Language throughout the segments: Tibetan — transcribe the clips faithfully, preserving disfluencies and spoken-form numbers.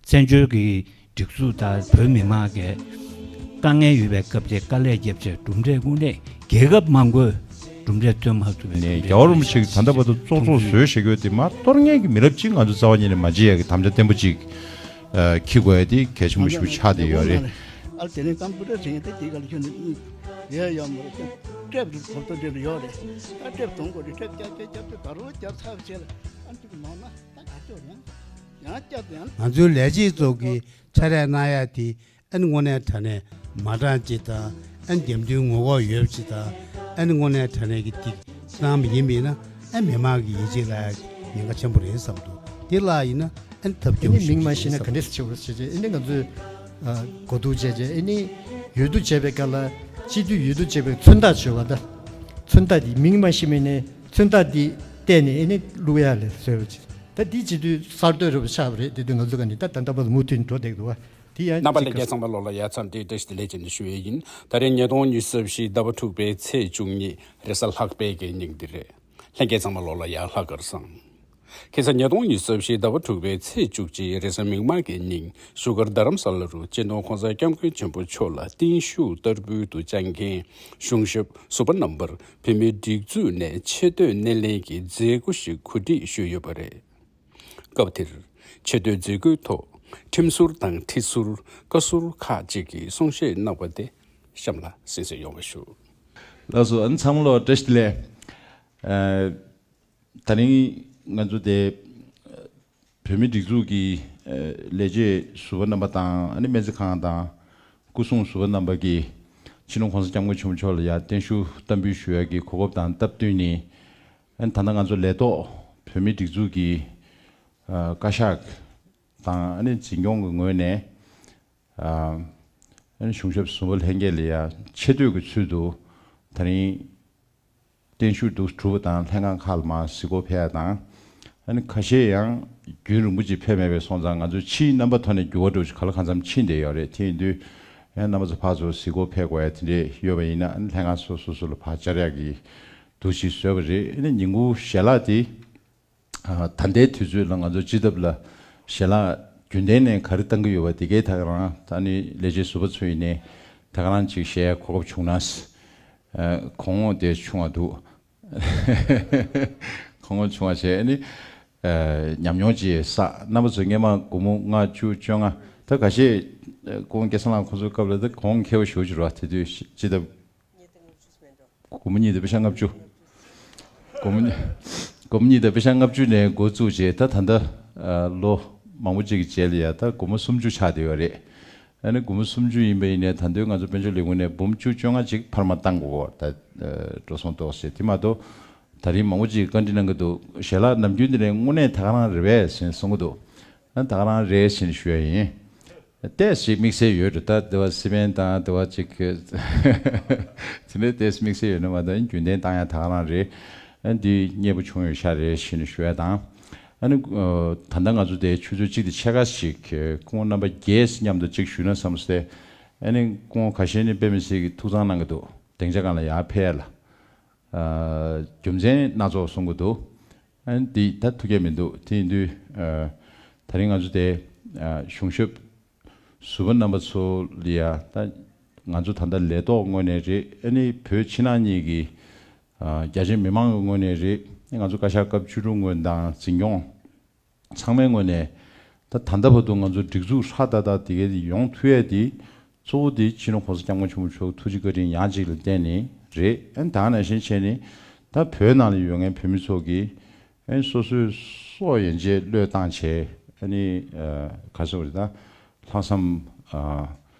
བཙན་བྱོལ་གྱི་སྒྲིག་འཛུགས་དང་བོད་མི་མང་གི་དཀའ་ངལ་ཡོད་པའི་སྐབས་དེ་དཀའ་ལས་བརྒྱབ་བྱས་གྲུབ་འབྲས་དངོས་གནས་རྒྱལ་ཁབ་མང་པོས་གྲུབ་འབྲས་ཐོན་མ་ཐུབ་པའི་ནས་གྲུབ་འབྲས་རྒྱལ་བ་རིན་པོ་ཆེ་གིས་ད་ལྟ་བར་དུ་ཙོག་ཙོག་བཟོས་བཞག་ཡོད་དེ་མར་གཏོར་མཁན་གྱི་མི་རབས་གཅིག་ང་ཚོ་རྩ་བ་ཉིད་ནས་མ་བརྗེད་ཡག་གི་དམ་བཅའ་བརྟན་པོ་གཅིག་འཁྱེར་དགོས་ཡ་དེ་གལ་ཆེན་པོ་ཞེ་པོ་ཆགས་བསྡད་ཡོད་རེད། ཨ་དེ་ནས་ཀམ་པུ་ཊར་བྱེད་མཁན་དེ་དེའི་སྒང་ལ་ཁྱོན་ནས་ཡོད་ཡོད་མ་རེད། ཀྲེབ་ཀྱི་གོ་རྟོགས་འདི་ལ་ཡོད་རེད། ད་ཀྲེབ་གཏོང་དགོས་རེད། ཀྲེབ་བརྒྱབ་བརྒྱབ་བརྒྱབ་དེ་ད་རུང་བརྒྱབ་ཚར་བྱས་ལ་ཨ་འདི་གི་མང་ན་ད་ག་ཚོད་ཡང་ཡང་བརྒྱབ་དེ་ཡང་། ང་ཚོའི་ལས་བྱེད་ཚོ་གི་འཕྲལ་རེ་གནང་ཡ་དེ་ཨ་ནི་དངོས་གནས་དྲང་གནས་མ་དྲང་ཅིག་དང་ཨ་ནི་རྒྱབ་མདུན་ངོ་ལྐོག་ཡོད་ཅིག་དང་ཨ་ནི་དངོས་གནས་དྲང་གནས་ཀྱི་ཏིག་གནང་བ་ཡིན་པས་ན་ཨ་མི་མང་གི་ཡིད་ཆེས་ལ་ཉེན་ཁ་ཆེན་པོ་རེད་བསམ་འདུག་དེ་ལ་ཡིན་ན་ཨ་ནི་ཐབས་ཨ་སྐྱོ་ནི་པོ་ཞིག་མིང་མ་ཤེས་ན་ག་འདྲས་བྱེད་དགོས་ཟེར་བྱས་ཨ་ནི་ང་ཚོས་ཨ་གོ་བསྡུར་བྱས་བྱས་ཨ་ནི་ཡོད་དུ་བྱས་པའི་སྐབས་ལ་སྤྱི་འཐུས་ཡོད་དུ་བྱས་པའི་མཚོན་རྟགས་བྱོས་པ་ད། མཚོན་རྟགས་འདི་མིང་མ་ཤེས་མིན་ནས་མཚོན་རྟགས་འདི་བལྟས་ནས་ཨ་ནི་བླུག་ཡ་ལས་བཟོས་པ་ཅིག་ད་འདི་སྤྱི་འཐུས་གསར་གཏོད་རེད་པ་ཆགས་པ་རེད། དེ་དུས་ང་ཚོ་ག་ནི་ད་ད་ལྟ་བར་དུ་མུ་མཐུད་འགྲོ་བསྡད་འདུག་བ། དེ་ཡང་རྣམ་པ་ཅིག་ལྷན་རྒྱས་ཚང་མ་ལོ་ལ་ཡ་འཚམས་འདྲི་བཀྲ་ཤིས་བདེ་ལེགས་ཅན་དུ་ཞུ་ཡས་ཡིན། ད་རེས་ཉིས་སྟོང་ཉི་ཤུ་རྩ་བཞི་ཟླ་བ་དྲུག་པའི་ཚེས་བཅུ་གཉིས་རེས་གཟའ་ལྷག་པའི་གི་ཉིན་འདི་རེད། ལྷན་རྒྱས་ཚང་མ་ལོ་ལ་ཡ་ལྷག་དཀར་བཟང་། ཁ་སང་ཉིས་སྟོང་ཉི་ཤུ་རྩ་བཞི་ཟླ་བ་དྲུག་པའི་ཚེས་བཅུ་གཅིག་རེས་གཟའ་མིག་དམར་གྱི་ཉིན་བཞུགས་སྒར་རྡ་རམ་ས་ལ་རུ་སྤྱི་ནོར་༸གོང་ས་༸སྐྱབས་མགོན་ཆེན་པོ་མཆོག་ལ་བརྟན་བཞུགས་བསྟར་འབུལ་དུ་བཅར་མཁན་གཞུང་ཞབས་ཟུར་པ་རྣམ་པར་བོད་མིའི་སྒྲིག་འཛུགས་ནས་ཆེ་བསྟོད་སྣེ་ལེན་གྱི་མཛད་སྒོ་ཞིག་གོ་སྒྲིག་ཞུས་ཡོད་པ་རེད། སྐབས་དེར་ཆེ་བསྟོད་མཛད་སྒོའི་ཐོག་ཁྲིམས་ཟུར་དང་ཁྲི་ཟུར་བཀའ་ཟུར་ཁག་ཅིག་གིས་གསུང་བཤད་གནང་བ་དེ་གཤམ་ལ་གསན་གཟིགས་ཡོང་བ་ཞུ། ལགས་སོ། ཨ་ནི་ཚང་མ་ལོ་བཀྲ་ཤིས་བདེ་ལེགས། ཨ། ད་རིང་ང་ཚོ་དེ་བོད་མིའི་སྒྲིག་འཛུགས་ཀྱི་ལས་བྱེད་ཟུར་པ་རྣམ་པ་དང་ཨ་ནི་སྨན་རྩིས་ཁང་དང་སྐུ་སྲུང་ཟུར་པ་རྣམ་པ་གིས་སྤྱི་ནོར་༸གོང་ས་༸སྐྱབས་མགོན་ཆེན་པོ་མཆོག་ལ་ཡང་བརྟན་བཞུགས་བསྟར་འབུལ་ཞུ་ཡག་གི་གོ་སྐབས་དང་སྟབས་བསྟུན་ནས་ཨ་ནི་ད་ལྟ་ང་ཚོ་ལས་ཐོག་བོད་མིའི་སྒྲིག་འཛུགས་ཀྱི་བཀའ་ཤག་དང་ཨ་ནི་འཛིན་སྐྱོང་གི་ངོས་ནས་ཨ་ནི་གཞུང་ཞབས་ཟུར་པ་ལྷན་རྒྱས་ལ་ཡང་ཆེ་བསྟོད་ཀྱི་ཚུལ་དུ་ད་རིང་བརྟན་བཞུགས་འདུག་གྲུབ་པ་དང་ལྷན་ཁང་ཁག་ལ་མར་གཟིགས་སྐོར་ཕེབས་ཡ་དང་། ཨ་ནི་ཁ་ཤས་ཡང་རྒྱུན་རིང་པོ་ཅིག་ཕེབས་མེད་པས་སོང་ཙང་ང་ཚོ་ཕྱིའི་རྣམ་པ་ཐོག་ནས་འགྱུར་བ་འགྲོ་ཅིག་ག་ལ་གང་འཚམ་ཕྱིན་བསྡད་ཡོད་རེད། དེ་ཡིན་དུས་ཡང་རྣམ་པ་ཚོ་ཕར་ཚུར་གཟིགས་སྐོར་ཕེབས་དགོས་ཡ་དེ་འདྲས་ཡོད་པ་ཡིན་ན་ཨ་ནི་ལྷན་ཁང་སོ་སོ་སོ་ལ་ཕར་བཅར་ཡག་གི་འདུ་ཤེས་བཟོས་པ་རེད། ཨ་ནི་ཉིན་གུང་ཞལ་ལག་དེ་ད་ལྟའི་དུས་ཚོད་ལ་ང་ཚོ་སྤྱི་ཐབ་ལ་ཞལ་ལག་རྒྱུན་ལྡན་ནས་ག་རེ་བཏང་གི་ཡོད་པ་དེ་གའི་ད་ག་རང་ད་ནི་ལས་བྱེད་ཟུར་པ་ཚོ་ཡིན་ནའི་ད་ག་རང་ཅིག་བཤད་ཡ་གོ་སྐབས་བྱུང་ན། ཨ། གོང་འོག་དེ་ཆུང་བ་འདུག་གོང་འོག་ཆུང་བ་བྱས་ནི། ཨ། ཉམས་མྱོང་ཅིག་བསགས། རྣམ་པ་ཚོས་སྔས་མ་སྒོར་མོ་ལྔ་བཅུ་བཅོ་ལྔ། ད་ཁ་ཤས་ཨ་སྐུ་ངོ་སྐལ་བཟང་ལགས་ཁོང་ཚོའི་སྐབས་ལ་ད་གོང་ཁེ་པོ་ཞེ་པོ་ཅིག་རེད་བ། དེ་དུས་སྤྱི་ལྟ་སྒོར་མོ་གཉིས་དང་པེ་ཤ་ལྔ་བཅུ། སྒོར་མོ་གཉིས། སྒོར་མོ་གཉིས་དང་པེ་ཤ་ལྔ་བཅུ་ནས་འགོ་བཙུགས་རྗེས་ད་ད་ལྟ་ཨ་ལོ་མང་པོ་ཅིག་གི་རྗེས་ལ་ཡ་ད་སྒོར་མོ་སུམ་ཅུ་ཆགས་བསྡད་ཡོད་རེད། ཨ་ནི་སྒོར་མོ་སུམ་ཅུ་ཡིན་པ་ཡིན་ནའི་ད་དུང་ང་ཚོ་དཔལ་འབྱོར་ལས་ཁུངས་ནས་འབུམ་བཅུ་བཅོ་ལྔ་ཅིག་འཕར་མ་བཏང་དགོས་ད་ཨ་འགྲོ་སོང་གཏོགས་ཟེར། དེ་མ་གཏོགས་ད་རིང་མང་པོ་ཅིག་བཀའ་འདྲི་གནང་གི་འདུག་ཞལ་ལག་ནམ་རྒྱུན་དེ་ནས་དངོས་གནས་ད་ག་རང་རེད་པས་ཟེར་གསུང་གི་འདུག་ཨ་ད་ག་རང་རེད་ཟེར་ཞུ་ཡ་ཡིན། ཏོག་ཙམ་དམིགས་བསལ་ཡོད་རེད། ད་དེ་བ་སི་པན་དང་དེ་བ་ཅིག་དེ་འདྲའི་ཏོག་ཙམ་དམིགས་བསལ་ཡོད་ན་མ་གཏོགས་རྒྱུན་ལྡན་བཏང་ཡ་ད་ག་རང་རེད། ཨ་འདི་མཉེས་པོ་བྱུང་ཡོད་ཤག་རེད་ཞེས་ནས་ཞུ་ཡ་དང་། ཨ་ནི་ཨ་ད་ལྟ་ང་ཚོ་དེ་ཆུ་ཚོད་གཅིག་དང་ཕྱེད་ཀ་ཞིག་སྐུ་ངོ་རྣམ་པ་བརྒྱད་མཉམ་དུ་གཅིག་ཞུས་ན་བསམ་སྟེ། ཨ་ནི་སྐུ་ངོ་ཁ་ཤས་ནི་དཔེ་མི་སྲིད་ཀྱི་ཐུགས་གཙང་གནང་གི་འདུག་སྡིངས་ཆ་སྒང་ལ་ཡར་ཕེབས་ཡ་ལ། ཨ་རྒྱུ་མཚན་སྣ་ཚོགས་གསུང་གི་འདུག་ཨ་ནི་འདི་ད་ཐུགས་ཁྱད་མི་འདུག་དེ་ཡིན་དུས་ཨ་ད་རིང་ང་ཚོ་དེ་ཨ་གཞུང་ཞབས་ཟུར་པ་རྣམ་པ་ཚོ་ལ་ཡ་ད་ང་ཚོ་ད་ལྟ་ལས་ཐོག་ངོས་ནས་རེད། ཨ་ནི་བོད་ཕྱི་ནང་གཉིས་ཀྱི་ཨ་རྒྱ་ཆེའི་མི་མང་གི་ངོས་ནས་རེད། ང་ཚོ་བཀའ་ཤག་སྐབས་བཅུ་དྲུག་ངོས་དང་འཛིན་སྐྱོང་ཚང་མའི་ངོས་ནས་ད་ད་ལྟ་བར་དུ་ང་ཚོ་སྒྲིག་འཛུགས་ཧྲ་ཏག་ཏག་དེ་གའི་ཡོང་ཐུབ་ཡས་དེ་གཙོ་བོ་དེ་སྤྱི་ནོར་༸གོང་ས་༸སྐྱབས་མགོན་ཆེན་པོ་མཆོག་ཐུགས་རྗེ་བཀའ་དྲིན་ཡང་གཅིག་ལ་བརྟེན་ནས་རེད། ཨ་ནི་ད་ག་ནང་བཞིན་བྱས་ནས་ད་བོད་ནང་ལ་ཡོད་མཁན་བོད་མི་ཚོ་གིས་ཨ་ནི་སོ་སོའི་སྲོག་ཡན་ཆད་བློས་བཏང་བྱས་ཨ་ནི་ཨ་ག་རེ་ཟེར་དགོས་རེད། ད་ལྷག་བསམ་ཨ་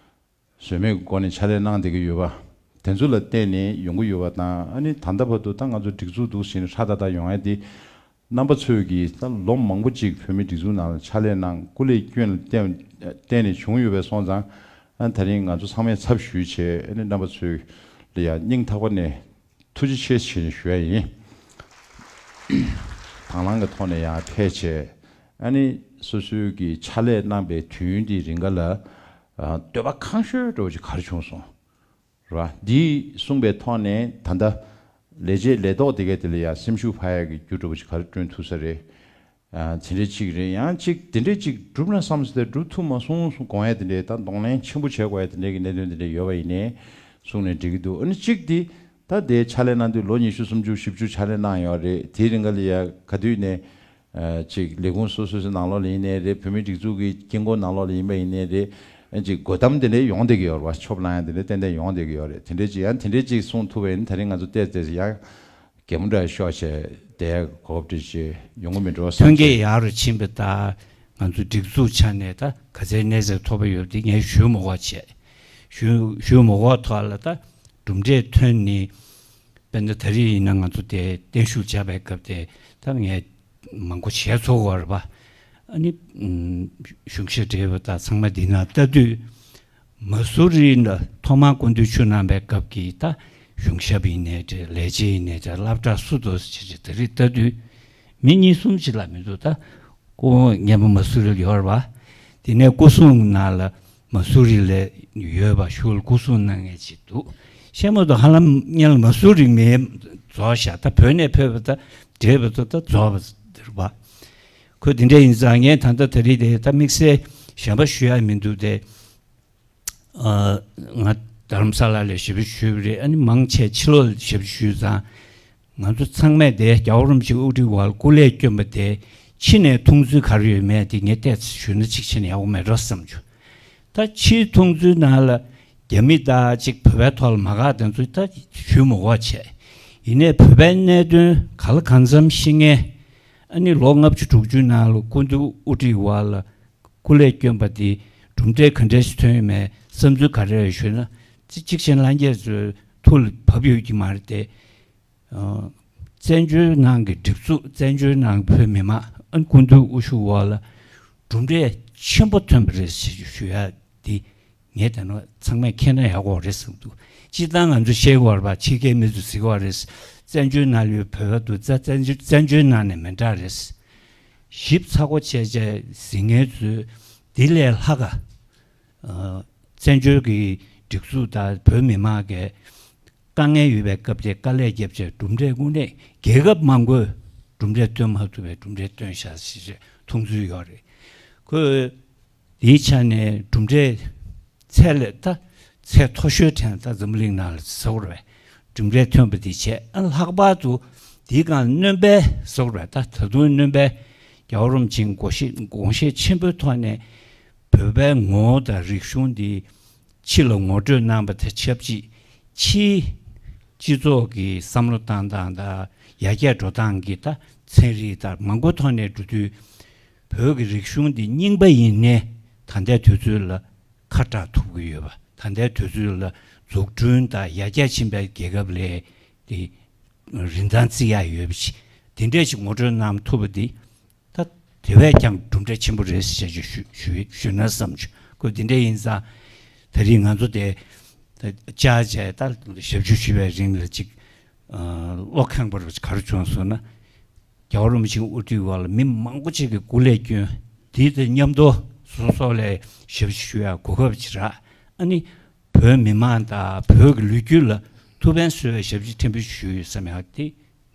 ཟོལ་མེད་ཀྱི་སྒོ་ནས་ཕྱག་ལས་གནང་བསྡད་ཀྱི་ཡོད་པ། དེ་ཚོ་ལ་བརྟེན་ནས་ཡོང་གི་ཡོད་པ་དང་། ཨ་ནི་ད་ལྟ་བར་དུ་ད་ང་ཚོ་སྒྲིག་འཛུགས་འདུག་ཟེར་ནས་ཧྲ་ཏག་ཏག་ཡོང་ཡ་དེ་རྣམ་པ་ཚོས་ཀྱིས་ད་ལོ་མང་པོ་ཅིག་བོད་མིའི་སྒྲིག་འཛུགས་ནང་ལ་ཕྱག་ལས་གནང་། སྐུ་ལས་བསྐྱོན་ལ་བརྟེན་བརྟེན་ནས་བྱུང་ཡོད་པས་སོང་ཙང་། ཨ་ནི་ད་རིང་ང་ཚོ་ཚང་མས་ཚབ་ཞུས་བྱས་ཨ་ནི་རྣམ་པ་ཚོ་ལ་ཡང་སྙིང་ཐག་པ་ནས་ཐུགས་རྗེ་ཆེ་ཞེས་ཞུ་ཡ་ཡིན། དང་བླངས་ཀྱི་ཐོག་ནས་ཡང་ཕེབས་བྱས་ཨ་ནི་སོ་སོའི་གི་ཕྱག་ལས་གནང་པའི་དུས་ཡུན་དེའི་རིང་ག་ལ་ཨ་འདོད་པ་ཁེངས་ཤོས་འདྲ་བོ་ཅིག་ག་རེ་བྱུང་སོང་། རེད་བ། འདི་གསུངས་པའི་ཐོག་ནས་ད་ལྟ་ལས་བྱེད་ལས་ཐོག་དེ་གའི་དེ་ལ་ཡང་སེམས་ཤུགས་འཕར་ཡག་གི་རྒྱུ་འདྲ་བོ་ཅིག་ག་རེ་བསྐྲུན་ཐུབ་ས་རེད། ཨ་དེ་འདྲའི་གཅིག་རེད། ཡང་གཅིག་དེ་འདྲའི་གཅིག་གྲུབ་ན་བསམ་སྟེ་གྲུབ་ཐུབ་མ་སོང་གསུང་དགོངས་ཡ་དེ་འདྲའི་ད་གདོང་ལེན་ཆེན་པོ་བྱེད་དགོས་ཡ་དེ་འདྲའི་གི་གནད་དོན་དེ་འདྲའི་ཡོད་པ་ཡིན་ནའི་གསུངས་ནས་འགྲིག་གི་འདུག་ཨ་ནི་གཅིག་དེ་ད་དེ་ཕྱག་ལས་གནང་དུས་ལོ་ཉི་ཤུ་སུམ་ཅུ་བཞི་བཅུ་ཕྱག་ལས་གནང་ཡོད་རེད། དེའི་རིང་ག་ལ་ཡ་ག་དུས་ནས་ཨ་ཅིག་ལས་ཁུངས་སོ་སོ་སོའི་ནང་ལོགས་ལ་ཡིན་ནའི་རེད། བོད་མིའི་སྒྲིག་འཛུགས་ཀྱི་དཀྱིལ་འཁོར་ནང་ལོགས་ལ་ཡིན་པ་ཡིན་ནའི་རེད། ཨ་ཅིག་དགོད་གཏམ་དེ་འདྲའི་ཡོང་བསྡད་ཀྱི་ཡོད་རེད་བ། ཆོབ་ལངས་ཡ་དེ་འདྲའི་ཏན་ཏན་ཡོང་བསྡད་ཀྱི་ཡོད་རེད། དེ་འདྲའི་ཅིག་ཡང་དེ་འདྲའི་ཅིག་གསུངས་ཐུབ་པ་ཡིན་ན་ད་རིང་ང་ཚོ་བལྟས་བལྟས་ཡང་གད་མོ་འདྲ་ཤོར་བྱས་བསྡད་ཡ་གོ་སྐབས་འདྲ་ཅིག་ཡོང་གི་མི་འགྲོ་བསམ་ཐོན་སྐྱེད་གྱི། ཡག་རུ་ཕྱིན་པ་དང་། ང་ཚོ་སྒྲིག་འཛུགས་ཆ་ནས་ད་ག་ཚད་གནས་ཚད་མཐོ་པོ་ཡོད་དེ་ངས་ཞུ་མི་དགོས་བྱས། ཞུ་ཞུ་མི་དགོས་ཐོག་ལ་ད་གྲུབ་འབྲས་ཐོན་ནི་དཔེར་ན་ད་རེས་ཡིན་ན་ང་ཚོ་དེ་བརྟན་བཞུགས་བྱ་བའི་སྐབས་དེ་ད་ངས་མང་པོ་བྱས་ཚོགས་པ་རེད་པ། ཨ་ནི་ཨུམ་གཞུང་ཞབས་བགྲེས་པ་དང་ཚང་མ་འདི་ན་ལྟ་དུས། མ་སུ་རི་ལ་ཐོག་མར་སྐུ་མདུན་ཆིབས་གནང་པའི་སྐབས་ཀྱི་ད་གཞུང་ཞབས་ཡིན་ནའི་འདྲ། ལས་བྱེད་ཡིན་ནའི་འདྲ། སློབ་གྲྭ་སུ་འདུག་ཟེར་བྱས་ད་རེས་ལྟ་དུས་མི་གཉིས་གསུམ་ཅིག་ལ་མི་འདུག་ད་སྐུ་ངོ་སྔོན་མ་མ་སུ་རི་ལ་ཡོད་རེད་པ། དེ་ནས་སྐུ་སྲུང་ནང་ལ་མ་སུ་རི་ལ་ཡོད་པ་ཞུ་ལ་སྐུ་སྲུང་གནང་མཁན་ཅིག་འདུག་ཤེས་མ་གཏོགས་ཧ་ལམ་སྔོན་ལ་མ་སུ་རི་མི་རྫོགས་ཤག་ད་བོད་ནས་ཕེབས་པ་ད་བགྲེས་པ་ད་ད་རྫོགས་པ་རེད་པ། ཁོ་དེ་འདྲ་ཡིན་ཙང་ངས་ད་ལྟ་ད་རེས་དེ་ད་དམིགས་བསལ་གཞན་པ་ཞུ་ཡ་མི་འདུག་སྟེ། ཨ་ང་རྡ་རམ་ས་ལ་ལ་ཞབས་ཕྱི་ཞུས་པ་རེད། ཨ་ནི་མང་ཆེ་ཕྱི་ལོགས་ལ་ཞབས་ཕྱི་ཞུས་ཙང་། ང་ཚོ་ཚང་མས་དེ་རྒྱལ་བ་རིན་པོ་ཆེ་དབུ་ཁྲིད་འོག་ལ་སྐུ་ལས་བསྐྱོན་པ་དེ་ཕྱི་ནས་མཐོང་ཚུལ་ག་རེ་ཡོད་མེད་དེ་ངས་ཏོག་ཙམ་ཞུས་ན་གཅིག་བྱས་ན་ཡག་པོ་མེད་འགྲོ་བསམ་བྱུང་། ད་ཕྱིའི་མཐོང་ཚུལ་ནང་ལ་རྒྱ་མི་དང་གཅིག་བོད་པའི་ཐོག་ལ་མ་དགའ་དེ་ཚོ་ད་ཞུ་མི་དགོས་བྱས། ཡིན་ནའི་བོད་པའི་གནད་དོན་ག་ལ་གང་འཚམ་ཤེས་མཁན། ཨ་ནི་ལོ་ལྔ་བཅུ་དྲུག་ཅུའི་ནང་ལ་སྐུ་མདུན་དབུ་ཁྲིད་འོག་ལ་སྐུ་ལས་བསྐྱོན་པ་དེ་གྲུབ་འབྲས་ག་འདྲས་ཤིག་ཐོན་ཡོད་མེད་བསམ་ཚུལ་ག་རེ་ཡོད་ཞུས་ན། གཅིག་གཅིག་བྱས་ན་ལྷན་རྒྱས་ཚོའི་ཐུགས་ལ་བབས་ཡོད་ཀྱི་མ་རེད་དེ། ཨ་བཙན་བྱོལ་ནང་གི་སྒྲིག་འཛུགས། བཙན་བྱོལ་ནང་གི་བོད་མི་མང་། ཨ་ནི་སྐུ་མདུན་དབུ་བཞུགས་འོག་ལ་གྲུབ་འབྲས་ཆེན་པོ་ཐོན་པ་རེད་ཞེས་ཞུ་ཡ་དེ་ངས་བལྟས་ན་ཚང་མས་མཁྱེན་ན་ཡག་པོ་རེད་བསམ་འདུག་སྤྱིར་བཏང་ང་ཚོ་བཤད་ཀྱི་ཡོད་རེད་པ། ཕྱི་རྒྱལ་མི་ཚོས་ཟེར་གྱི་ཡོད་རེད། བཙན་བྱོལ་ནང་ལ་ཡོད་བོད་པ་འདུག་ཙ་བཙན་བྱོལ་བཙན་བྱོལ་ནང་ནས་མི་འདྲ་རེད། ཞིབ་ཚགས་པོ་བྱས་བྱས་ཟེར་མཁན་ཚོས་འདི་ལས་ལྷག་ག་ཨ་བཙན་བྱོལ་གྱི་སྒྲིག་འཛུགས་དང་བོད་མི་མང་གི་དཀའ་ངལ་ཡོད་པའི་སྐབས་དེ་དཀའ་ལས་བརྒྱབ་བྱས་གྲུབ་འབྲས་དངོས་གནས་རྒྱལ་ཁབ་མང་པོས་གྲུབ་འབྲས་སྟོན་མ་ཐུབ་པའི་གྲུབ་འབྲས་སྟོན་ཤག་ཞེས་མཐོང་ཚུལ་ཡོད་རེད། ཁོས་དེའི་ཆ་ནས་གྲུབ་འབྲས་ཚད་ལས་ད་ཚད་མཐོ་ཤོས་དྲན་ད་འཛམ་བུ་གླིང་ནང་ལ་ཚོར་བའི་གྲུབ་འབྲས་ཐོན་པ་དེ་བྱས། ཨ་ལྷག་པར་དུ་དེའི་སྒང་སྣོན་པ་ཚོར་བའི་ད་ད་དུང་སྣོན་པ་རྒྱལ་བ་རིན་པོ་ཆེའི་དགོངས་བཞེད་དགོངས་བཞེད་ཆེན་པོའི་ཐོག་ནས་བོད་པའི་ངོ་བོ་དང་རིག་གཞུང་འདི་ཕྱི་ལ་ངོ་སྤྲོད་གནང་པ་དང་ཆབས་ཅིག་ཕྱིའི་སྤྱི་ཚོགས་ཀྱི་བསམ་བློ་བཏང་སྟངས་དང་ཡར་རྒྱས་འགྲོ་སྟངས་ཀྱི་ད་ཚན་རིག་དང་མང་པོ་ཐོག་ནས་འགྲོ་དུས། བོད་ཀྱི་རིག་གཞུང་འདི་རྙིང་པ་ཡིན་ནའི་ད་ལྟའི་དུས་ཚོད་ལ་ཁ་གྲག་ཐུབ་ཀྱི་ཡོད་པ། ད་ལྟའི་དུས་ཚོད་ལ་འཛུགས་སྐྲུན་དང་ཡར་རྒྱས་ཕྱིན་པའི་རྒྱལ་ཁབ་ལས་དེ་རིན་ཐང་བརྩི་ཡག་ཡོད་པ་ཞིག་དེ་འདྲས་ཞིག་ངོ་སྤྲོད་གནང་ཐུབ་པ་འདི་ད་དེ་བས་ཀྱང་གྲུབ་འབྲས་ཆེན་པོ་རེད་ཟེར་ཞུ་ཞུ་ཞུ་ན་བསམ་བྱུང་། ཁོ་དེ་འདྲས་ཡིན་ཙང་ད་རིང་ང་ཚོ་དེ་ད་བཅར་བྱས་ད་ཞབས་ཞུ་ཞུ་བའི་རིང་ལ་ཅིག་ཨ་བློ་ཁེངས་པོ་ག་རེ་བྱུང་སོང་ན། རྒྱལ་བ་རིན་པོ་ཆེ་དབུ་ཁྲིད་འོག་ལ་མི་མང་པོ་ཅིག་གིས་སྐུ་ལས་བསྐྱོན། དེ་དང་མཉམ་དུ་སོ་སོ་ལ་ཞབས་ཕྱི་ཞུ་ཡ་གོ་སྐབས་ཅིག་རག་ཨ་ནི་བོད་མི་མང་དང་བོད་ཀྱི་ལོ་རྒྱུས་ལ་ཐུགས་ཕན་གསོས་པའི་ཞབས་ཕྱི་ཕྲན་བུ་ཞུས་ཡོད་བསམ་ཡག་དེ་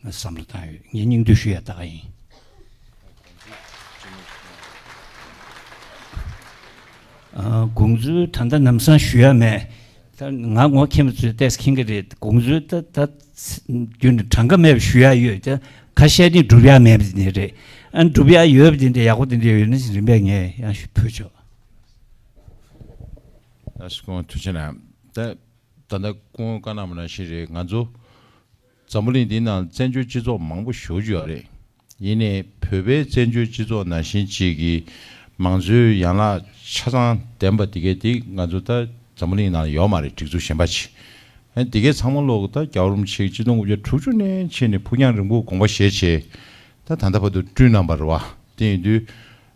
ང་བསམ་བློ་བཏང་ཡོད། ངས་སྙིང་བསྡུས་ཞུ་ཡ་ད་ག་ཡིན། ཨ་དགོངས་ཚུལ་ད་ལྟ་ལམ་སང་ཞུ་ཡ་མེད། ད་ང་ངོ་མཁྱེན་པ་ཚོས་ཏོག་ཙམ་མཁྱེན་གྱི་རེད། དགོངས་ཚུལ་ད་ད་རྒྱུན་དུ་གྲངས་ཀ་མེད་པ་ཞུ་ཡ་ཡོད། ད་ཁ་ཤས་ནི་སྒྲུབ་ཡ་མེད་པ་ནི་རེད། ཨ་སྒྲུབ་ཡ་ཡོད་པ་དེ་འདྲ་ཡག་པོ་དེ་འདྲ་ཡོད་ན་རིམ་པས་ངས་ཡང་ཞུ་ཕུལ་ཆོག་ཨ་སྐུ་ངོ་ཐུགས་རྗེ་གནང་། ད་ད་ལྟ་སྐུ་ངོ་བཀའ་གནང་བ་ནང་བཞིན་རེད། ང་ཚོ་འཛམ་བུ་གླིང་འདིའི་ནང་བཙན་བྱོལ་སྤྱི་ཚོགས་མང་པོ་ཞེ་པོ་ཅིག་ཡོད་རེད། ཡིན་ནའི་བོད་པའི་བཙན་བྱོལ་སྤྱི་ཚོགས་ནང་བཞིན་ཅིག་གི་མང་གཙོའི་ཡན་ལག་ཆ་ཚང་ལྡན་པ་དེ་གའི་དེ་ང་ཚོ་ད་འཛམ་བུ་གླིང་ནང་ལ་ཡོད་མ་རེད། སྒྲིག་འཛུགས་གཞན་པ་ཅིག་ཨ་དེ་གའི་ཚང་མ་ལོག་ད་རྒྱལ་བ་རིན་པོ་ཆེ་གཅིག་སྟོང་དགུ་བརྒྱ་དྲུག་ཅུ་ནས་ཕྱིན་ནས་ཕུགས་རྒྱང་རིང་པོ་དགོངས་པ་བཞེས་བྱས་ད་ད་ལྟ་བར་དུ་བསྐྲུན་གནང་བ་རེད་བ། དེ་ཡིན་དུས།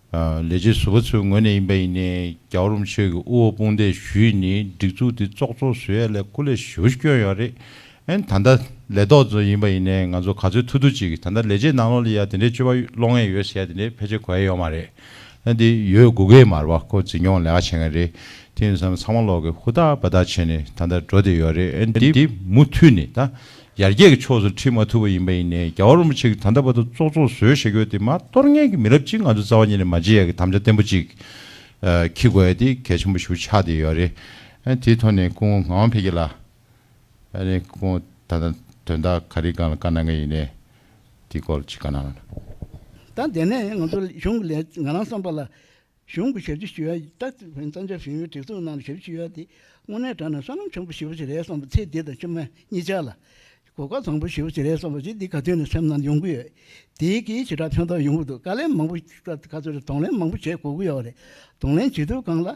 ལས་བྱེད་ཟུར་པ་ཚོའི་ངོས་ནས་ཡིན་པ་ཡིན་ནའི་རྒྱལ་བ་རིན་པོ་ཆེ་གི་དབུ་འོག་དཔུང་འདེགས་ཞུས་ནས་སྒྲིག་འཛུགས་འདི་བཙོག་བཙོག་བཟོ་ཡ་ལ་སྐུ་ལས་ཞེ་པོ་ཅིག་བསྐྱོན་ཡོད་རེད། ཨན་ད་ལྟ་ལས་ཐོག་ཚོ་ཡིན་པ་ཡིན་ནའི་ང་ཚོ་ག་ཚོད་ཐུབ་ཐུབ་ཅིག་ད་ལྟ་ལས་བྱེད་ནང་ལོགས་ལ་ཡ་དེ་འདྲའི་སྤྱོད་པ་སློང་ཡས་ཡོད་ཟེར་ཡ་དེ་འདྲའི་ཕལ་ཆེར་གོ་ཡ་ཡོད་མ་རེད། ཨན་དེ་ཡོད་དགོས་ཀྱི་མ་རེད་བ། ཁོ་འཛིན་སྐྱོང་ལས་ཀ་བྱེད་མཁན་རེད། དེ་ཡིན་ཙང་ཚང་མ་ལོག་གི་ཧུར་ཐག་འབད་ཐག་བྱས་ནས་ད་ལྟ་འགྲོ་བསྡད་ཡོད་རེད། ཨན་དེ་མུ་མཐུད་ནས་ད་ ཡར་རྒྱས་ཀྱི་ཕྱོགས་སུ་ཁྲིད་མ་ཐུབ་པ་ཡིན་པ་ཡིན་ནའི་རྒྱལ་བ་རིན་པོ་ཆེ་གིས་ད་ལྟ་བར་དུ་ཙོག་ཙོག་བཟོས་བཞག་ཡོད་དེ་མར་གཏོར་མཁན་གྱི་མི་རབས་གཅིག་ང་ཚོ་རྩ་བ་ཉིད་ནས་མ་བརྗེད་ཡག་གི་དམ་བཅའ་བརྟན་པོ་གཅིག་ཨ་འཁྱེར་དགོས་ཡ་དེ་གལ་ཆེན་པོ་ཞེ་པོ་ཆགས་བསྡད་ཡོད་རེད། ཨ་དེའི་ཐོག་ནས་སྐུ་ངོ་ངག་དབང་འཕེལ་རྒྱས་ལགས། ཨ་ནི་སྐུ་ངོ་ད་ལྟ་དོན་དག་ག་རེ་སྒང་ལ་བཀའ་གནང་གི་ཡིན་ནའི་དེའི་སྐོར་ལ་ཅིག་བཀའ་གནང་རོགས་གནང་། ད་དེ་ནས་ང་ཚོ་གཞུང་གི་ལས་ང་རང་བསམ་པ་ལ། གཞུང་གི་ཞབས་ཕྱི་ཞུ་ཡ་ད་གཙང་ཆབ་གཞོན་ནུའི་སྒྲིག་འཛུགས་ནང་ལ་ཞབས་ཕྱི་ཞུ་ཡ་དེ་དངོས་གནས་དྲང་གནས་བསོད་ནམས་ཆེན་པོ་ཞེ་པོ་ཞིག་རེད་བསམ་པ། ཚེ་འདི་དང་ཕྱི་མ་གཉིས་ཆར་ལ་གོ་སྐབས་བཟང་པོ་ཞེ་པོ་ཞིག་རེད་བསམ་པ་ཞིག་འདི་ག་དུས་ནས་སེམས་ནང་ཡོང་གི་ཡོད། དེའི་གིས་ཞེ་དྲག་ཕན་ཐོགས་ཡོང་གི་འདུག་དཀའ་ལས་མང་པོ་ག་ཚོད་རེད། གདོང་ལེན་མང་པོ་བྱེད་དགོས་ཀྱི་ཡོད་རེད། གདོང་ལེན་བྱེད་དུས་སྒང་ལ་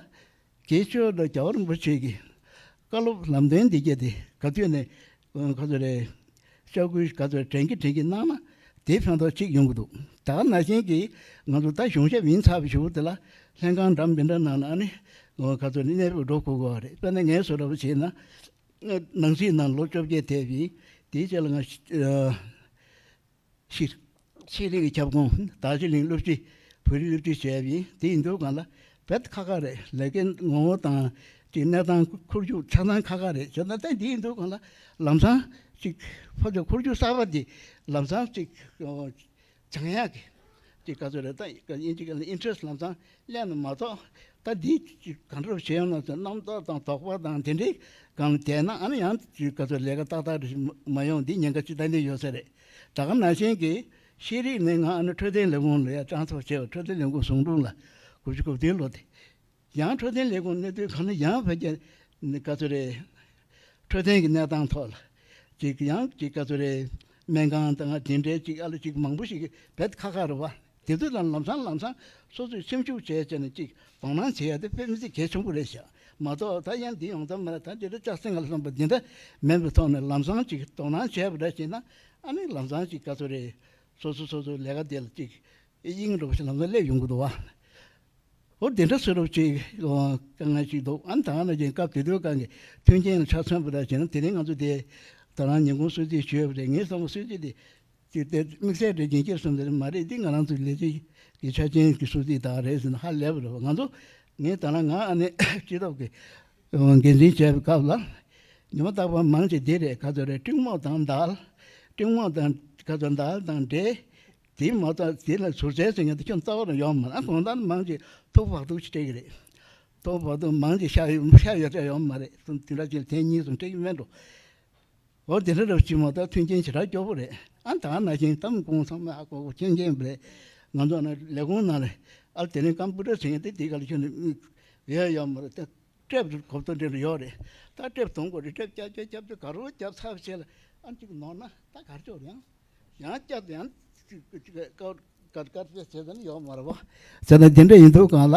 དགེ་ཆོས་དང་རྒྱལ་བ་རིན་པོ་ཆེ་གི་བཀའ་སློབ་ལམ་སྟོན་འདི་གྱད་དེ་ག་དུས་ནས་ག་ཚོད་རེད། ལྕགས་སྐུལ་ག་ཚོད་དྲན་གྱི་དྲན་གྱི་གནང་ན་དེ་ཕན་ཐོགས་གཅིག་ཡོང་གི་འདུག་ད་ག་ནང་བཞིན་གྱི་ང་ཚོ་ད་གཞུང་ཞབས་ཡིན་ཚར་བའི་གཞུག་གུ་དེ་ལ་ལྷན་ཁང་འདྲ་མི་འདྲ་ནང་ལ་ཨ་ནི་ག་ཚོད་གནས་སྤོས་འགྲོ་དགོས་ཀྱི་རེད། དཔེར་ན་ངའི་བཟོ་འདྲ་པོ་བྱས་ན་ནང་སྲིད་ནང་ལོ་བཅོ་བརྒྱད་བསྡད་པའི་དེའི་རྗེས་ལ་ང་ཤི་ཤེས་རིག་ཁྱབ་ཁོངས་དར་ཞིང་གླིང་སློབ་སྤྱི་བོད་རིགས་སློབ་ཁྲིད་བྱས་པ་ཡིན། དེ་ཡིན་དུས་སྒང་ལ་བེད་ཁག་ཁག་རེད། ལས་ཀའི་ངོ་བོ་དང་ཅིག་གནས་སྟངས་འཁོར་རྒྱུག་ཆ་ཚང་ཁག་ཁག་རེད། བྱས་ན་ད་འདི་ཡིན་དུས་སྒང་ལ་ལམ་སང་ཅིག་ཕ་ཚོ་འཁོར་རྒྱུག་གསར་པ་འདི་ལམ་སང་ཅིག་སྦྱང་ཡག་གི་ཅིག་ག་ཚོད་རེད། ད་དབྱིན་ཇི་སྐད་ལ་ཨིན་ཊི་རེ་སི་ཊི་ལམ་སང་སླེབས་ན་མ་གཏོགས། ད་འདི་ཅིག་ག་འདྲ་བྱས་ཡོང་ན་ཚོ་རྣམ་རྟོག་དང་དོགས་པ་དང་དེ་འདྲའི་སྒང་ལ་བསྡད་ན་ཨ་ནི་ཡང་ཅིག་ག་ཚོད་ལས་ཀ་ཏག་ཏག་རེ་མ་ཡོང་འདི་ཉེན་ཁ་ཅིག་ཏན་ཏན་ཡོད་ས་རེད། ད་ག་ནང་བཞིན་གྱི་ཤེས་རིག་ནས་ང་ཨ་ནི་འཕྲོད་བསྟེན་ལས་ཁུངས་ལ་ཡང་སྤྲང་ཚོགས་བྱས་པ། འཕྲོད་བསྟེན་ལས་ཁུངས་ཟུང་དྲུང་ལ་དགུ་བཅུ་གོ་བདུན་ལོ་དེ་ཡང་འཕྲོད་བསྟེན་ལས་ཁུངས་གནས་དུས་གང་ན་ཡང་ཕལ་ཆེར་ག་ཚོད་རེད། འཕྲོད་བསྟེན་གྱི་གནས་སྟངས་ཐོག་ལ་ཅིག་ཡང་ཅིག་ག་ཚོད་རེད། སྨན་ཁང་དང་དེ་འདྲའི་ཅིག་ཨ་ལ་ཅིག་མང་པོ་ཞིག་བེད་ཁག་ཁག་རེད་བ། དེ་ཚོ་ལ་ལམ་སང་ལམ་སང་སོ་སོས་སེམས་ཤུགས་བྱས་བྱས་ནས་ཅིག་དོ་སྣང་བྱེད་ཡ་དེ་དཔེ་མི་སྲིད་གལ་ཆེན་པོ་རེད་ཤག་མ་གཏོགས་ད་ཡང་འདི་ཡོང་ཐབས་མེད། ད་འདི་འདྲ་ལྕགས་སྲིང་ལ་བསམ་པ་འདི་འདྲ་མེད་པའི་ཐོག་ནས་ལམ་སང་ཅིག་དོ་སྣང་བྱས་པ་འདྲ་བྱས་ན་ཨ་ནི་ལམ་སང་ཅིག་ག་ཚོད་རེད། སོ་སོ་སོ་སོའི་ལས་ཀ་དེ་ལ་ཅིག་དབྱིངས་འགྲོ་བ་ཞིག་ལམ་སང་སླེབས་ཡོང་གི་འདུག་བ། འོ་དེ་འདྲ་བཟོ་འདྲ་ཅིག་དཀའ་ངལ་ཅིག་འདུག་ཨ་ནི་ད་ག་ནང་བཞིན་སྐབས་དེ་དུས་སྒང་གི་མཐུན་རྐྱེན་ལ་ཆ་མཚོན་པ་འདྲ་བྱས་ན་དེ་རིང་ང་ཚོ་དེ་ད་རང་ཉིན་གུང་གསོལ་ཚིགས་ཞུས་པ་རེད། ངའི་བསམ་པ་གསོལ་ཚིགས་དེ་དེ་དེ་དམིགས་བསལ་རེ་རྒྱན་ཁྱེར་སོང་དེ་མ་རེད། འདི་ང་རང་ཚོའི་ལས་བྱེད་ཀྱི་ཆ་རྐྱེན་གྱི་གསོལ་ཚིགས་དག་རེད་ཟེར་ན་ཧ་ལས་པ་རེད་བ། ང་ཚོ་ངས་ད་རང་ང་ཨ་ནི་སྤྱི་ཚོགས་ཀྱི་འགན་འཛིན་བྱས་པའི་སྐབས་ལ་ཉི་མ་རྟག་པར་མང་ཆེ་འདི་རེད། ག་ཚོད་རེད། སྤྲིན་མོ་དང་འདར། སྤྲིན་མོ་དང་ག་ཚོད་འདར་དང་འདྲེ། དེ་མ་གཏོགས་དེ་ལ་ཟུར་ཟའི་ཟེར་མཁན་དེ་ཁྱོན་རྩ་བ་ནས་ཡོད་མ་རེད། ཨ་དགོང་དག་མང་ཆེ་ཐུག་བག་ཐུག་ཅིག་སྤྲད་ཀྱི་རེད། ཐུག་བག་ཐུག་མང་ཆེ་ཤ་ཡོད་ཤ་ཡོད་སྤྲད་ཡོད་མ་རེད། དེ་འདྲ་ཅིག་ཐེངས་གཉིས་གསུམ་སྤྲད་ཀྱི་མེད་འགྲོ། འོ་དེ་འདྲ་རབ་ཅིག་མ་གཏོགས་མཐུན་རྐྱེན་ཞེ་དྲག་སྐྱོ་པོ་རེད། ཨ་ད་ག་ནང་བཞིན་གཏམ་གོང་ཚང་མ་ཧ་གོ་གོ་མཁྱེན་མཁྱེན་པ་རེད། ང་ཚོ་ནང་ལས་ཁུངས་ནང་ལ་ཨ་དེ་རིང་ཀམ་པུ་ཊར་ཟེར་མཁན་དེ་དེ་ག་ལ་ཁྱོན་ནས་ཡོད་ཡོད་མ་རེད། ད་ཊེབ་གོ་བརྡ་འདྲ་ཡོད་རེད། ད་ཊེབ་གཏོང་དགོས་རེད། ཊེབ་རྒྱབ་རྒྱབ་རྒྱབ་ཚེ་ག་རུ་རྒྱབ་ཚར་བྱས་ལ་ཨ་ཅིག་ནོར་ན་ད་གར་ཆོག་རེད། ཡང་ཡང་བསྐྱར་དུ་ཡང་ཅིག་ཅིག་དཀའ་དཀའ་དཀའ་སྤྱད་བྱས་ཙང་ཡོད་མ་རེད་བ། བྱས་ན་དེ་འདྲ་ཡིན་དུས་སྒང་ལ་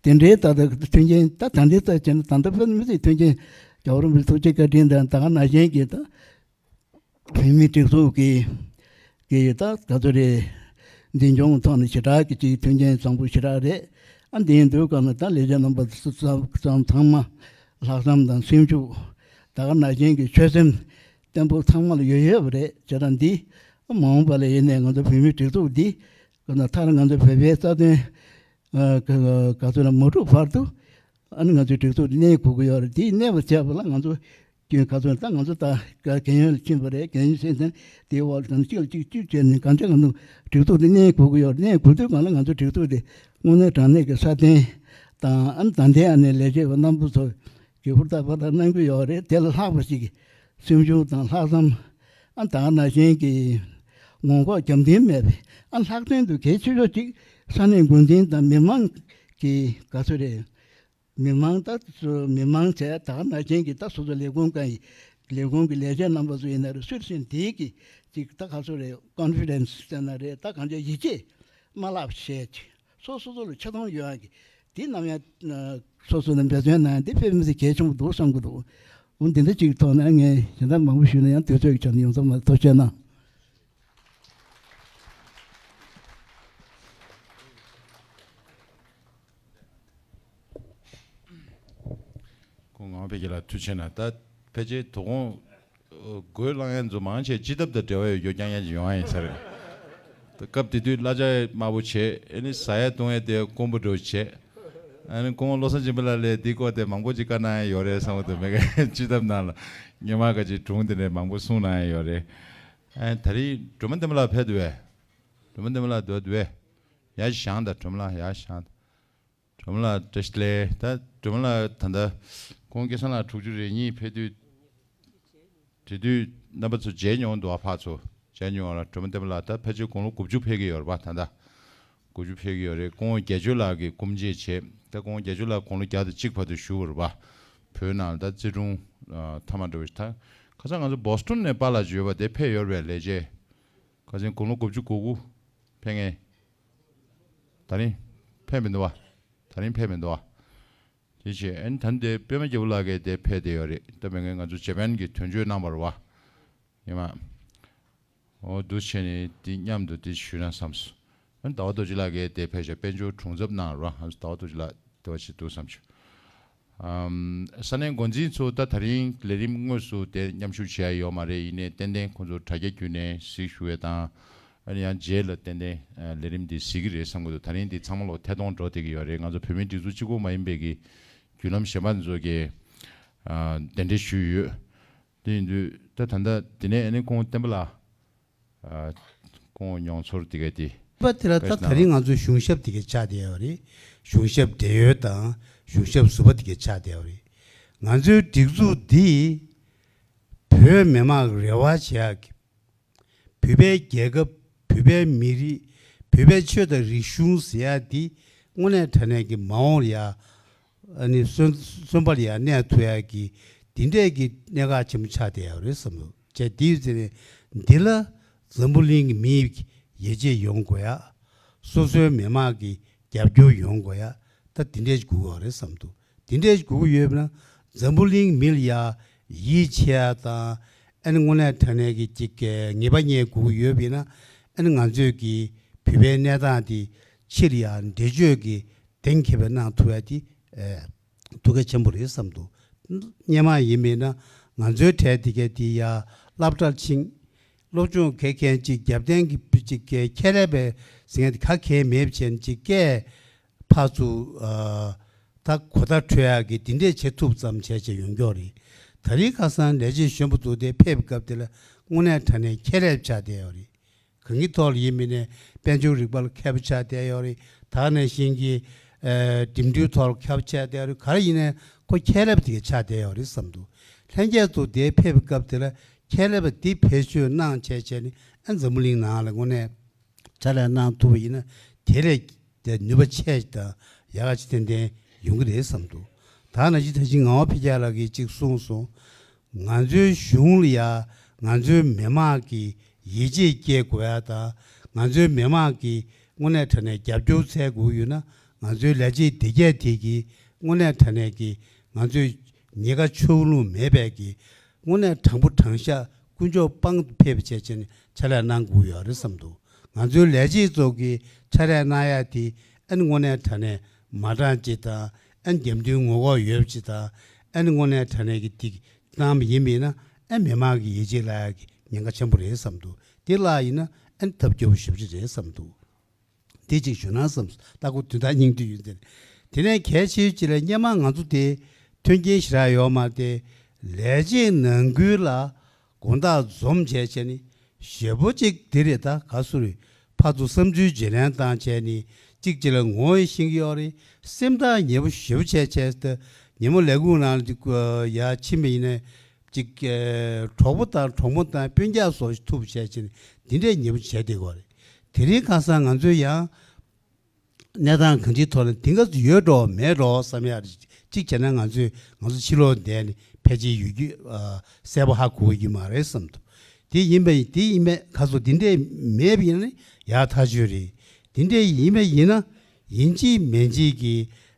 དེ་འདྲའི་ད་ལྟ་མཐུན་རྐྱེན་ད་ད་འདི་ལྟ་བྱས་ན་ད་ལྟ་དཔེ་མི་སྲིད་མཐུན་རྐྱེན་རྒྱལ་བ་རིན་པོ་ཆེ་ཐུགས་རྗེ་བཀའ་དྲིན་དང་ད་ག་ནང་བཞིན་གྱི་ད་བོད་མིའི་སྒྲིག་འཛུགས་ཀྱི་གི་ད་ག་ཚོད་རེད། འཛིན་སྐྱོང་ཐོག་ནས་ཞེ་དྲག་གི་ཅིག་མཐུན་རྐྱེན་བཟང་པོ་ཞེ་དྲག་རེད། ཨ་འདི་ཡིན་དུས་སྒང་ལ་ད་ལས་བྱེད་རྣམ་པ་ཚང་མ་ལྷག་བསམ་དང་སེམས་ཤུགས་ད་ག་ནང་བཞིན་གྱི་ཆོད་སེམས་བརྟན་པོ་ཚང་མ་ལ་ཡོད་ཡོད་པ་རེད། བྱས་ཙང་འདི་མ་འོངས་པ་ལ་ཡིན་ནའི་ང་ཚོ་བོད་མིའི་སྒྲིག་འཛུགས་འདི་ག་ན་མཐར་ང་ཚོ་བོད་པའི་རྩ་དོན་ག་ཚོད་ལ་མ་འགྲུབ་བར་དུ་ཨ་ནི་ང་ཚོའི་སྒྲིག་འཛུགས་འདི་གནས་དགོས་ཀྱི་ཡོད་རེད། འདི་གནས་པ་བྱས་པ་ལ་ང་ཚོ་ག་ཚོད་ད་ང་ཚོ་ད་རྒན་ཡོལ་ཕྱིན་པ་རེད། རྒན་ཡོལ་ཕྱིན་ཙང་དེའི་འོག་ལ་གང་གཅིག་ལ་གཅིག་གཅིག་བྱས་ནས་གང་ཆ་གང་འདུག་སྒྲིག་འཛུགས་འདི་གནས་དགོས་ཀྱི་ཡོད་རེད། གནས་དགོས་དུས་གང་ལ་ང་ཚོ་སྒྲིག་འཛུགས་འདི་དངོས་གནས་དྲང་གནས་ཀྱི་སྲ་བརྟན་དང་ཨ་ནི་ད་ལྟའི་ཨ་ནི་ལས་བྱེད་པ་རྣམ་པ་ཚོ་གི་ཧུར་ཐག་ཧུར་ཐག་གནང་གི་ཡོད་རེད། དེ་ལ་ལྷག་པ་ཞིག་གི་སེམས་ཤུགས་དང་ལྷག་བསམ་ཨ་ད་ག་ནང་བཞིན་གྱི་ངོ་ལྐོག་རྒྱབ་མཐུན་མེད་པའི་ཨ་ལྷག་དོན་དུ་གལ་ཆེ་ཤོས་ཅིག་ས་གནས་འགོ་འཛིན་དང་མི་མང་གི་ག་ཚོད་རེད། མི་མང་ད་ཚོ་མི་མང་བྱས་ད་ག་ནང་བཞིན་གྱི་ད་སོ་སོ་ལས་ཁུངས་ཀྱི་ལས་ཁུངས་ཀྱི་ལས་བྱེད་རྣམ་པ་ཚོ་ཡིན་ན་རེད། སུ་ཡིན་དེའི་གི་ཅིག་ད་ག་ཚོད་རེད། ཀོན་ཕི་ཌེན་སི་ཟེར་ན་རེད། ད་གང་ཅི་ཡིད་ཆེས་མ་བརླག་བྱས་ཅིག་སོ་སོ་སོ་ལ་ཆེ་མཐོང་ཡོད་ཡ་གི་དེ་ནམ་ཡང་སོ་སོ་ནས་འབད་བརྩོན་གནང་ཡ་དེ་དཔེ་མི་སྲིད་གལ་ཆེན་པོ་འདུག་བསམ་གི་འདུག་འོ་འདི་འདྲ་ཅིག་ཐོག་ནས་ངས་གཞན་དག་མང་པོ་ཞུས་ན་ཡང་དུས་ཚོད་ཀྱི་ཆ་ནས་ཡོངས་ཚང་མ་ཐུགས་རྗེ་གནང་། སྐུ་ངོ་ངག་དབང་འཕེལ་རྒྱས་ལགས་ཐུགས་རྗེ་གནང་། ད་ཕལ་ཆེར་དོ་དགོང་སྒོ་ལངས་མཁན་ཚོ་མང་ཆེ་སྤྱི་ཐབ་དང་འབྲེལ་བ་ཡོད་རྒྱུ་རྐྱང་རྐྱང་ཅིག་ཡོང་ཡ་ཡིན་ས་རེད། ད་སྐབས་དེ་དུས་གླ་ཆ་དམའ་པོ་བྱས། ཨ་ནི་ཟ་ཡ་བཏུང་ཡ་དེ་དཀོན་པོ་འདྲ་བོ་བྱས། ཨ་ནི་སྐུ་ངོ་བློ་བཟང་སྦྱིན་པ་ལགས་ལས་འདི་སྐོར་དེ་མང་པོ་ཅིག་བཀའ་གནང་ཡ་ཡོད་རེད་བསམ་གི་འདུག་མེད་ཀ་སྤྱི་ཐབ་ནང་ལ་སྔོན་མ་ག་ཅིག་སྒྲུང་དེ་འདྲ་མང་པོ་གསུངས་གནང་ཡ་ཡོད་རེད། ཨ་ནི་ད་རེས་སྒྲོལ་མ་བསྟན་པ་ལགས་ཕེབས་འདུག་བས། སྒྲོལ་མ་བསྟན་པ་ལགས་འདུག་འདུག་བས། ཡར་བཞེངས་དང་སྒྲོལ་མ་ལགས་ཡར་བཞེངས་དང་། སྒྲོལ་མ་ལགས་བཀྲ་ཤིས་བདེ་ལེགས། ད་སྒྲོལ་མ་ལགས་ད་ལྟ་ཁོང་སྐལ་བཟང་ལགས་དྲུག་ཅུ་རེ་གཉིས་ཕེབས་དུས་དེ་དུས་རྣམ་པ་ཚོ་མཇལ་མྱོང་འདུག་ཨ། ཕར་ཚུར་མཇལ་མྱོང་བ་ལ་སྒྲོལ་མ་བསྟན་པ་ལགས་ད་ཕལ་ཆེར་དགུང་ལོ་དགུ་བཅུ་ཕེབས་ཀྱི་ཡོད་རེད་པ། ད་ལྟ་དགུ་བཅུ་ཕེབས་ཀྱི་ཡོད་རེད། སྐུ་ངོ་དགེ་ཆོས་ལགས་ཀྱིས་སྐུ་མཇལ་བྱས། ད་སྐུ་ངོ་དགེ་ཆོས་ལགས་དགུང་ལོ་བརྒྱ་དང་གཅིག་བར་དུ་བཞུགས་པ་རེད་པ། བོད་ནང་ལ་ད་བརྩི་སྲུང་ཨ་མཐའ་མ་འགྲོ་བའི་ད་ཁ་སང་ང་ཚོ་བོ་སི་ཊོན་ནས་པཱ་ལགས་ཡོད་པ་དེ་ཕེབས་ཡོད་རེད་པས་ལས་བྱེད། ཁ་སང་དགུང་ལོ་དགུ་བཅུ་གོ་དགུ་ཕེབས་མཁན། ད་རིང་ཕེབས་མི་འདུག་བ། ད་རིང་ཕེབས་མི་འདུག་བ། དེ་བྱས་ཨ་ནི་ད་ནི་དེ་པད་མ་རྒྱལ་པོ་ལགས་ཀྱིས་དེ་ཕེབས་བསྡད་ཡོད་རེད། ད་མེད་མཁན་ང་ཚོ་ཇ་པན་གྱི་དོན་གཅོད་གནང་བ་རེད་བ། ཡིན་མ། འོ་འདུག་བྱས་ནས་དེ་མཉམ་དུ་དེ་ཞུས་ན་བསམས་སོང་། ཨ་ནི་ཟླ་བ་རྡོ་རྗེ་ལགས་ཀྱིས་དེ་ཕེབས་བྱས་དཔལ་འབྱོར་དྲུང་འཚབ་གནང་རེད་བ། ཨ་ནི་ཟླ་བ་རྡོ་རྗེ་ལགས་དེ་བ་ཞིག་འདུག་བསམ་བྱུང་། ཨམ། ས་གནས་འགོ་འཛིན་ཚོ་ད་ད་རིང་ལས་རིམ་དངོས་སུ་དེ་མཉམ་ཞུགས་བྱས་ཡོད་མ་རེད། ཡིན་ནའི་ཏན་ཏན་ཁོང་ཚོ་དྲ་རྒྱ་བརྒྱུད་ནས་གཟིགས་ཞུ་བའི་དང་། ཨ་ནི་ཡང་རྗེས་ལ་ཏན་ཏན་ཨ་ལས་རིམ་འདི་གཟིགས་ཀྱི་རེད་བསམ་གྱི་འདུག་ད་རིང་འདི་ཚང་མ་ལོ་ཐད་གཏོང་འགྲོ་བསྡད་ཀྱི་ཡོད་རེད། ང་ཚོ་བོད་མིའི་སྒྲིག་འཛུགས་གཅིག་པོ་མ་ཡིན་པའི་གི་བརྒྱུད་ལམ་གཞན་པ་ཚོ་གིས་ཨ་གདན་འདྲེན་ཞུས་ཡོད། དེ་ཡིན་དུས་ད་ད་ལྟ་དེ་ནས་ཨ་ནི་ཁོང་བསྟན་པ་ལགས། ཨ། སྐུ་ངོ་མྱོང་ཚོར་དེ་ག་དེ། པ་དེ་ལ་ད་ད་རིང་ང་ཚོའི་གཞུང་ཞབས་དེ་ག་ཆགས་བསྡད་ཡོད་རེད། གཞུང་ཞབས་བགྲེས་ཡོལ་དང་གཞུང་ཞབས་ཟུར་པ་དེ་ག་ཆགས་བསྡད་ཡོད་རེད། ང་ཚོའི་སྒྲིག་འཛུགས་འདི་བོད་མི་མང་རེ་བ་བྱེད་ཡག་གི། བོད་པའི་རྒྱལ་ཁབ། བོད་པའི་མི་རིགས། བོད་པའི་ཆོས་དང་རིག་གཞུང་ཟེར་ཡག་འདི་དངོས་གནས་དྲང་གནས་ཀྱི་མ་འོངས་ལ་ཡ། ཨ་ནི་གསོན་གསོན་པ་ལ་ཡང་གནས་ཐུབ་ཡག་གི་འདི་འདྲས་ཀྱི་གནད་འགག་ཆེན་པོ་ཆགས་བསྡད་ཡོད་རེད་བསམ་འདུག་བྱས་དེའི་ཚེ་ནས་འདི་ལ་འཛམ་བུ་གླིང་གི་མིའི་ཡིད་ཆེས་ཡོང་དགོས་ཡ། སོ་སོའི་མི་མང་གི་རྒྱབ་སྐྱོར་ཡོང་དགོས་ཡ། ད་འདི་འདྲས་ཞིག་དགོས་ཀྱི་ཡོད་རེད་བསམ་འདུག་འདི་འདྲས་ཞིག་དགོས་ཀྱི་ཡོད་པ་ན་འཛམ་བུ་གླིང་མི་ལ་ཡ་ཡིད་ཆེས་ཡ་དང་། ཨ་ནི་དངོས་གནས་དྲང་གནས་ཀྱི་ཅིག་ངེས་པ་རྙེད་དགོས་ཀྱི་ཡོད་པ་ཡིན་ན། ཨ་ནི་ང་ཚོས་ཀྱི་བོད་པའི་གནས་སྟངས་འདི་ཕྱིར་ཡ་འགྲེལ་བརྗོད་ཀྱི་གཏན་འཁེལ་བ་གནང་ཐུབ་ཡ་དེ་ཨེ་ཐུགས་ཁག་ཆེན་པོ་རེད་བསམ་འདུག་སྔོན་མ་ཡིན་པས་ན་ང་ཚོའི་གྲས་དེ་གས་དེ་ཡ་སློབ་གྲྭར་ཕྱིན། སློབ་སྦྱོང་གལ་མཁན་ཅིག་རྒྱབ་རྟེན་གྱི་ཅིག་གས་ཁྱད་ལས་པའི་ཟེར་མཁན་དེ་ག་གས་མེད་པ་བྱས་ནས་ཅིག་སྐད་ཕར་ཚུར་ཨ་ད་གོ་བརྡ་འཕྲོད་ཡག་གི་དེ་འདྲས་བྱེད་ཐུབ་ཙམ་བྱས་བྱས་ཡོང་མགྱོགས་རེད། ད་རིང་ཁ་སང་ལས་བྱེད་གཞོན་པ་ཚོ་དེ་ཕེབས་སྐབས་དེ་ལ་དངོས་གནས་དྲང་གནས་ཁྱད་ལས་པ་ཆགས་བསྡད་ཡོད་རེད། གང་གི་ཐོག་ལ་ཡིན་མིན་ནས་དཔལ་འབྱོར་རིག་པ་ལ་མཁས་པ་ཆགས་བསྡད་ཡོད་རེད། ད་ནང་བཞིན་གྱི་ཨ་འགྲིམ་འགྲུལ་ཐོག་ལ་མཁས་པ་ཆགས་བསྡད་ཡོད་རེད། ག་རེ་ཡིན་ནའི་ཁོ་ཁྱད་ལས་པ་དེ་ག་ཆགས་བསྡད་ཡོད་རེད་བསམ་འདུག་ལྷན་རྒྱས་ཚོ་དེ་ཕེབས་པའི་སྐབས་དེ་ལ་ཁྱད་ལས་པ་དེ་བེད་སྤྱོད་གནང་བྱས་བྱས་ནས་ཨ་འཛམ་བུ་གླིང་ནང་ལ་དངོས་གནས་ཕྱག་ལས་གནང་ཐུབ་པ་ཡིན་ན་དེ་ལས་དེ་ནུས་པ་ཆེ་དང་ཡག་ག་ཅིག་ཏན་ཏན་ཡོང་གི་རེད་བསམ་འདུག་ད་ནང་བཞིན་ད་ཅི་ངག་དབང་འཕེལ་རྒྱས་ལགས་ཀྱིས་ཅིག་གསུངས་སོང་། ང་ཚོའི་གཞུང་ལ་ཡ་ང་ཚོའི་མི་མང་གི་ཡིད་ཆེས་སྐྱེ་དགོས་ཡ་དང་། ང་ཚོའི་མི་མང་གི་དངོས་གནས་དྲང་གནས་རྒྱབ་སྐྱོར་འཚོལ་དགོས་ཡོད་ན། ང་ཚོའི་ལས་བྱེད་སྡེ་བརྒྱད་དེ་གི་དངོས་གནས་དྲང་གནས་ཀྱི་ང་ཚོས་ཉེན་ཁ་ཕྱོགས་ལྷུང་མེད་པའི་གི་དངོས་གནས་དྲང་པོ་དྲང་བཞག་དཀོན་མཆོག་དཔང་དུ་ཕེབས་པ་བྱས་བྱས་ནས་ཕྱག་ལས་གནང་དགོས་ཡོད་རེད་བསམ་འདུག་ང་ཚོའི་ལས་བྱེད་ཚོ་གི་ཕྱག་ལས་གནང་ཡ་དེ་ཨ་ནི་དངོས་གནས་དྲང་གནས་མ་དྲང་ཅིག་དང་། ཨ་ནི་རྒྱབ་མདུན་ངོ་ལྐོག་ཡོད་ཅིག་དང་། ཨ་ནི་དངོས་གནས་དྲང་གནས་ཀྱི་ཏིག་གནང་བ་ཡིན་པས་ན་ཨ་མི་མང་གི་ཡིད་ཆེས་བརླག་ཡ་གི་ཉེན་ཁ་ཆེན་པོ་རེད་བསམ་འདུག་དེ་བརླག་ཡིན་ན་ཨ་ནི་ཐབས་སྐྱོ་པོ་ཞེ་པོ་ཅིག་རེད་བསམ་འདུག་དེ་གཅིག་ཞུ་ན་བསམ་སོང་། ད་ཁོ་དུས་ད་སྙིང་བསྡུས་ཡིན་ཟེར། དེ་ནས་གལ་ཆེ་ཤོས་ཅིག་ལ་སྔོན་མ་ང་ཚོ་དེ་མཐུན་རྐྱེན་ཞེ་དྲག་ཡོད་མ་རེད་དེ། ལས་བྱེད་ནང་ཁུལ་ལ་དགོང་དག་འཛོམས་བྱས་བྱས་ནས་ཞེ་པོ་ཅིག་དེ་རེད། ད་ག་སུ་རེད། ཕར་ཚུར་བསམ་ཚུལ་བརྗེ་ལེན་བཏང་བྱས་ནས་གཅིག་གཅིག་ལ་ངོ་ཤེས་ཀྱི་ཡོད་རེད། སེམས་ཐག་ཉེ་པོ་ཞེ་པོ་བྱས་བྱས་ཏེ་ཉིན་མོ་ལས་ཁུངས་ནང་ལ་ཡར་ཕྱིན་པ་ཡིན་ནའི་ཅིག་གྲོགས་པོ་དང་གྲོགས་མོ་དང་སྤུན་ཀྱག་སོགས་ཐུག་བྱས་བྱས་ནས་འདི་འདྲའི་ཉེ་པོ་བྱས་བསྡད་ཀྱི་ཡོད་རེད། དེ་རིང་ཁ་སང་ང་ཚོའི་ཡང་གནས་སྟངས་གང་ཅིའི་ཐོག་ནས་དེང་སྐབས་སུ་ཡོད་འགྲོ་མེད་འགྲོ་བསམ་ཡག་རེད། གཅིག་བྱས་ན་ང་ཚོས་ང་ཚོ་ཕྱི་ལོགས་བསྡད་ནས་ཕལ་ཆེར་ཡོད་རྒྱུ་ཨ་གསལ་པོ་ཧ་གོ་གི་མ་རེད་བསམ་འདུག་དེ་ཡིན་པ་ཡིན་དེ་ཡིན་པས་ཁ་སོ་དེ་འདྲས་མེད་པ་ཡིན་ན་ཡག་ཐག་ཆོད་རེད། དེ་འདྲས་ཡིན་པ་ཡིན་ན་ཡིན་གཅིག་མིན་གཅིག་གི་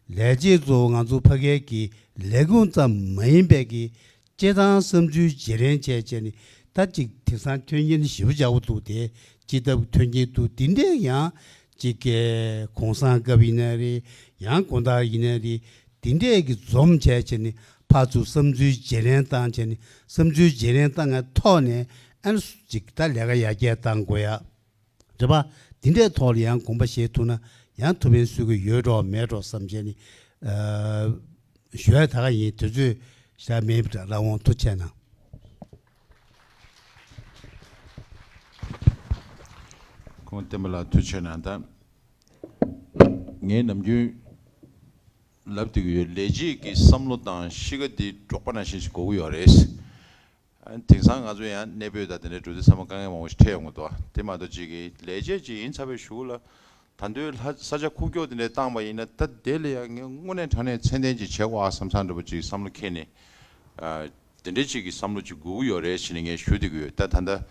ལས་བྱེད་གཙོ་བོ་ང་ཚོ་ཕ་གའི་གི་ལས་ཁུངས་ཙམ་མ་ཡིན་པའི་གི་སྤྱིར་བཏང་བསམ་ཚུལ་བརྗེ་ལེན་བྱས་བྱས་ནས་ད་ཅིག་དེང་སང་མཐུན་རྐྱེན་ཞེ་པོ་ཅིག་འདུག་དེ་སྤྱི་ཐབ་མཐུན་རྐྱེན་འདུག་དེ་འདྲས་ཡང་ཅིག་གི་གུང་སེང་སྐབས་ཡིན་ན་རེད། ཡང་དགོང་དག་ཡིན་ན་རེད། དེ་འདྲས་ཀྱི་འཛོམས་བྱས་བྱས་ནས་ཕར་ཚུར་བསམ་ཚུལ་བརྗེ་ལེན་བཏང་བྱས་ནས་བསམ་ཚུལ་བརྗེ་ལེན་བཏང་བའི་ཐོག་ནས་ཨ་ནི་ཅིག་ད་ལས་ཀ་ཡར་རྒྱས་བཏང་དགོས་ཡ། རེད་པ། དེ་འདྲའི་ཐོག་ལ་ཡང་དགོངས་པ་བཞེས་ཐུབ་ན་ ཡང་ཐུགས་ཕན་གསོས་ཀྱི་ཡོད་འགྲོ་མེད་འགྲོ་བསམ་བྱས་ནས་ཨ་ཞུ་ཡ་ད་ག་ཡིན། དུས་ཚོད་ཞག་མེད་པ་འདྲ། རང་དབང་ཐུགས་ཆེ་གནང་། ཁོང་བསྟན་པ་ལགས་ཐུགས་ཆེ་གནང་། ད་ངས་ནམ་རྒྱུན་ལབ་བསྡད་ཀྱི་ཡོད། ལས་བྱེད་ཀྱི་བསམ་བློ་དང་གཤིས་ཀ་འདི་འབྲོག་པ་ནང་བཞིན་ཞིག་དགོས་ཀྱི་ཡོད་རེད། ཨ་ནི་དེང་སང་ང་ཚོ་ཡང་གནས་སྤོས་དང་དེ་འདྲའི་འགྲོ་དུས་ཚང་མ་དཀའ་ངལ་མང་པོ་ཞིག་འཕྲད་ཡོང་གི་འདུག་དེ་མ་གཏོགས་ཅིག་གི་ལས་བྱེད་ཅིག་ཡིན་ཚར་བའི་གཞུག་ལ་ད་དུང་ལྷ་ས་ཆ་ཁུག་ཀྱོག་དེ་འདྲའི་བཏང་པ་ཡིན་ན། ད་དེ་ལ་ཡང་ངས་དངོས་གནས་དྲང་གནས་ཚད་ལྡན་ཅིག་བྱེད་དགོས་ཨ་བསམ་བསམ་འདྲ་པོ་ཅིག་བསམ་བློ་འཁྱེར་ནས། ཨ་དེ་འདྲའི་ཅིག་གི་བསམ་བློ་ཅིག་དགོས་ཀྱི་ཡོད་རེད་ཟེར་ནས་ངས་ཞུ་བསྡད་ཀྱི་ཡོད། ད་ད་ལྟ་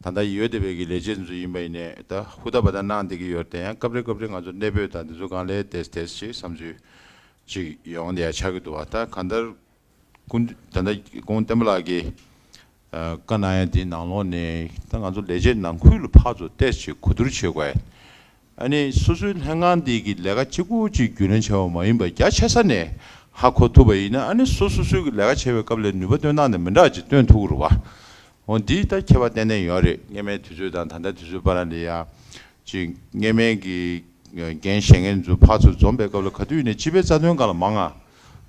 ད་ལྟ་ཡོད་བསྡད་པའི་གི་ལས་བྱེད་ཚོ་ཡིན་པ་ཡིན་ནའི་ད་ཧུར་ཐག་པ་ད་གནང་བསྡད་ཀྱི་ཡོད་རེད། དེ་ཡང་སྐབས་རེ་སྐབས་རེ་ང་ཚོ་གནས་སྤོས་དང་དེ་ཚོ་སྒང་ལ་ཏོག་ཙམ་ཏོག་ཙམ་ཅིག་བསམ་ཚུལ་ཅིག་ཡོང་བསྡད་ཡ་ཆགས་ཀྱི་འདུག་བ། ད་གང་ལྟར་སྐུ་མདུན་ད་ལྟ་སྐུ་ངོ་བསྟན་པ་ལགས་ཀྱིས་ཨ་བཀའ་གནང་ཡ་དེའི་ནང་ལོགས་ནས་ད་ང་ཚོ་ལས་བྱེད་ནང་ཁུལ་ལ་ཕར་ཚུར་ཏོག་ཙམ་གོ་བསྡུར་བྱེད་དགོས། ཨ་ནི་སོ་སོའི་ལྷན་ཁང་འདི་གི་ལས་ཀ་གཅིག་པུ་གཅིག་རྒྱུན་ལས་བྱས་པ་མ་ཡིན་པར་རྒྱ་ཆེ་ས་ནས་ཧ་གོ་ཐུབ་པ་ཡིན་ན། ཨ་ནི་སོ་སོ་སོའི་གི་ལས་ཀ་བྱེད་པའི་སྐབས་ལ་ནུས་པ་བཏོན་སྟངས་དེ་མི་འདྲ་ཅིག་སྟོན་ཐུབ་ཀྱི་རེད་བ། འོ་འདི་ད་ཁྱད་པར་གཏན་གཏན་ཡོད་རེད། སྔོན་མའི་དུས་ཚོད་དང་ད་ལྟའི་དུས་ཚོད་བར་ལ་ཡ་ཅིག་སྔོན་མའི་གི་འགན་བཞེས་མཁན་ཚོ་ཕར་ཚུར་འཛོམས་པའི་སྐབས་ལ་ག་དུས་ནས་སྤྱི་པའི་རྩ་དོན་སྒང་ལ་མང་ང་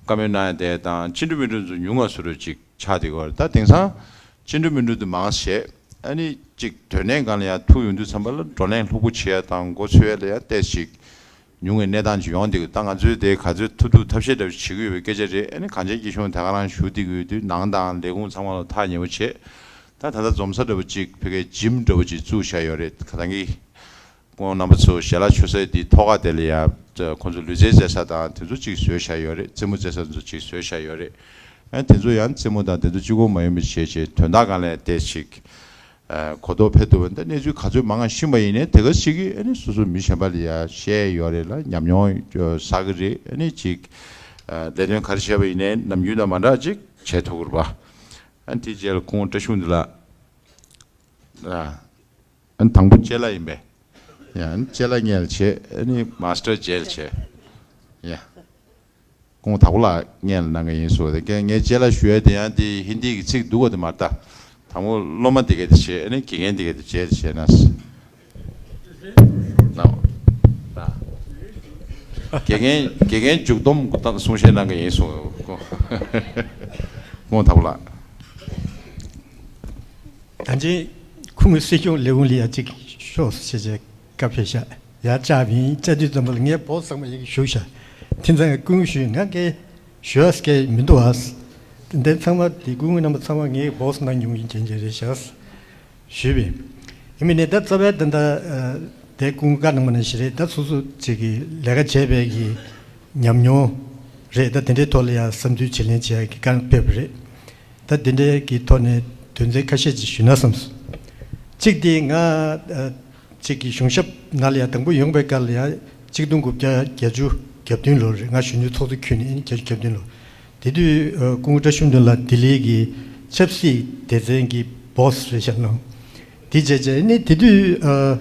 བཀའ་མོལ་གནང་ཡ་དེ་དང་ཅི་འདྲ་མི་འདྲ་ཚོ་ཉུང་ང་སུ་རུ་ཅིག་ཆགས་བསྡད་ཀྱི་ཡོད་རེད། ད་དེང་སང་ཅི་འདྲ་མི་འདྲ་དུ་མང་བྱས། ཨ་ནི་ཅིག་དོན་གནད་སྒང་ལ་ཡང་ཐུག་ཡོང་དུས་ཙམ་པ་ལ་བགྲོ་གླེང་ལྷུག་པོ་བྱེད་ཡ་དང་མགོ་ཚོས་ཡ་ལ་ཡང་ཏོག་ཙམ་ཅིག་ཉུང་བའི་གནས་སྟངས་ཅིག་ཡོང་བསྡད་ཀྱི། ད་ང་ཚོས་དེ་ག་ཚོད་ཐུབ་ཐུབ་ཐབས་ཤེས་འདྲ་པོ་ཞིག་བྱེད་ཀྱི་ཡོད་པའི་སྐད་ཆ་རེད། ཨ་ནི་གངས་ཅན་སྐྱིད་གཤོངས་དེ་ག་རང་ཞུ་བསྡད་ཀྱི་ཡོད་དུས་ནང་དང་ལས་ཁུངས་ཚང་མ་ལ་ཐག་ཉེ་པོ་བྱས། ད་ད་ལྟ་འཛོམས་ས་འདྲ་པོ་ཅིག་ཕ་གིའི་ཇིམ་འདྲ་པོ་ཅིག་བཙུགས་བཞག་ཡོད་རེད། ཁ་སང་གི་སྐུ་ངོ་རྣམ་པ་ཚོ་ཞལ་ལག་མཆོད་ས་དེའི་ཐོག་ཁ་དེ་ལ་ཡ་ཁོང་ཚོ་ལུས་རྩལ་རྩེ་ས་དང་དེ་ཚོ་ཅིག་བཟོས་བཞག་ཡོད་རེད། རྩེད་མོ་རྩེ་ས་དེ་ཚོ་ཅིག་བཟོས་བཞག་ཡོད་རེད། ཨ་དེ་ཚོ་ཡང་རྩེད་མོ་དང་དེ་ཚོ་གཅིག་པོ་མ་ཡིན་པ་བྱས་བྱས་དོན་དག་སྒང་ལ་ཏོག་ཙམ་ཅིག་ཨ་གོ་རྟོགས་འཕེལ་ཐུབ་པ། འདི་གནས་ཚུལ་ག་ཚོད་མང་ང་ཤེས་པ་ཡིན་ནའི་དེ་ག་ཞིག་གིས་ཨ་ནི་སོ་སོ་མི་གཞན་པ་ལ་ཡ་བཤད་ཡོད་རེད་ལ་ཉམས་མྱོང་བསགས་ཀྱི་རེད། ཨ་ནི་ཅིག་ཨ་ལས་དོན་ག་རེ་བྱས་པ་ཡིན་ནའི་ནམ་རྒྱུན་དང་མ་འདྲ་ཅིག་བྱས་ཐུབ་ཀྱི་རེད་པ། ཨ་ནི་དེ་རྗེས་ལ་ཁོང་བཀྲ་ཤིས་འདི་ལ་ཨ་ཨ་ནི་དང་པོ་ལྕེ་ལ་ཡིན་པས། ཡ་ཨ་ནི་ལྕེ་ལ་སྔོན་ལ་བྱས། ཨ་ནི་མ་སི་ཊར་རྗེས་ལ་བྱས། ཡ། ཁོང་དྭགས་པོ་ལགས་སྔོན་ལ་གནང་གི་ཡིན་གསུངས་ཏེ། ངས་ལྕེ་ལ་ཞུ་ཡ་དེ་ཡང་དེ་ཧིན་དི་གི་ཚིག་འདུག་ག་དེ་མ་རེད་ད། དང་པོ་སློབ་མ་དེ་གས་དེ་བྱས། ཨ་ནི་དགེ་རྒན་དེ་གས་དེ་བྱས་དེ་བྱས་ན། ན། ན། དགེ་རྒན་དགེ་རྒན་མཇུག་སྡོམ་གསུང་བཤད་གནང་གི་ཡིན་གསུངས། ཁོང་དྭགས་པོ་ལགས། ད་ཅི་ཁུངས་སྲིད་སྐྱོང་ལས་ཁུངས་ལ་ཡ་གཅིག་ཤོག་ཟེར་བྱས་བཀའ་ཕེབས་ཤག་ཡ་བཅར་བ་ཡིན། བཅར་དུས་ཙམ་པ་ལ་ངས་བོ་ཚང་མ་ཡི་གེ་ཞུ་ཤག་དེ་ཙང་སྐུ་ངོ་ཞུས། ང་གས་ཞུ་ཡ་སྐད་མི་འདུག་ཨ། དེ་ཚང་མ་དེ་སྐུ་ངོ་རྣམ་པ་ཚང་མ་ངས་བོ་གནང་མྱོང་ཡིན་རྐྱེན་གྱིས་རེད་ཤག་ཞུས་པས། ཡིན་མིན་ནས་ད་རྩ་བའི་ད་ལྟ་དེ་སྐུ་ངོ་བཀའ་གནང་བ་ནང་བཞིན་རེད། ད་སོ་སོ་ཅིག་གི་ལས་ཀ་བྱས་པའི་གི་ཉམས་མྱོང་རེད། ད་དེ་འདྲའི་ཐོག་ལ་ཡང་བསམ་ཚུལ་བརྗེ་ལེན་བྱེད་ཡག་གི་བཀའ་ཕེབས་པ་རེད། ད་དེ་འདྲའི་གི་ཐོག་ནས་དོན་ཚན་ཁ་ཤས་ཅིག་ཞུས་ན་བསམས་སོང་། གཅིག་དེ་ང་ཨ་གཅིག་གི་གཞུང་ཞབས་ནང་ལ་ཡང་དང་པོ་ཡོང་པའི་སྐབས་ལ་ཡང་གཅིག་སྟོང་དགུ་བརྒྱ་བརྒྱད་ཅུ་གྱ་བདུན་ལོ་རེད། ང་གཞོན་ནུའི་ཚོགས་གཙོ་ཁྱོན་ནས་ཨ་ནི་བརྒྱད་ཅུ་གྱ་བདུན་ལོ། དེ་དུས་ཨ་སྐུ་ངོ་བཀྲ་ཤིས་དོན་ལགས་ལྡི་ལི་གི་ཆབ་སྲིད་སྡེ་ཚན་གྱི་བོ་སི་རེད་ཤག་ནོ། དེ་བྱས་བྱས་ཨ་ནི་དེ་དུས་ཨ།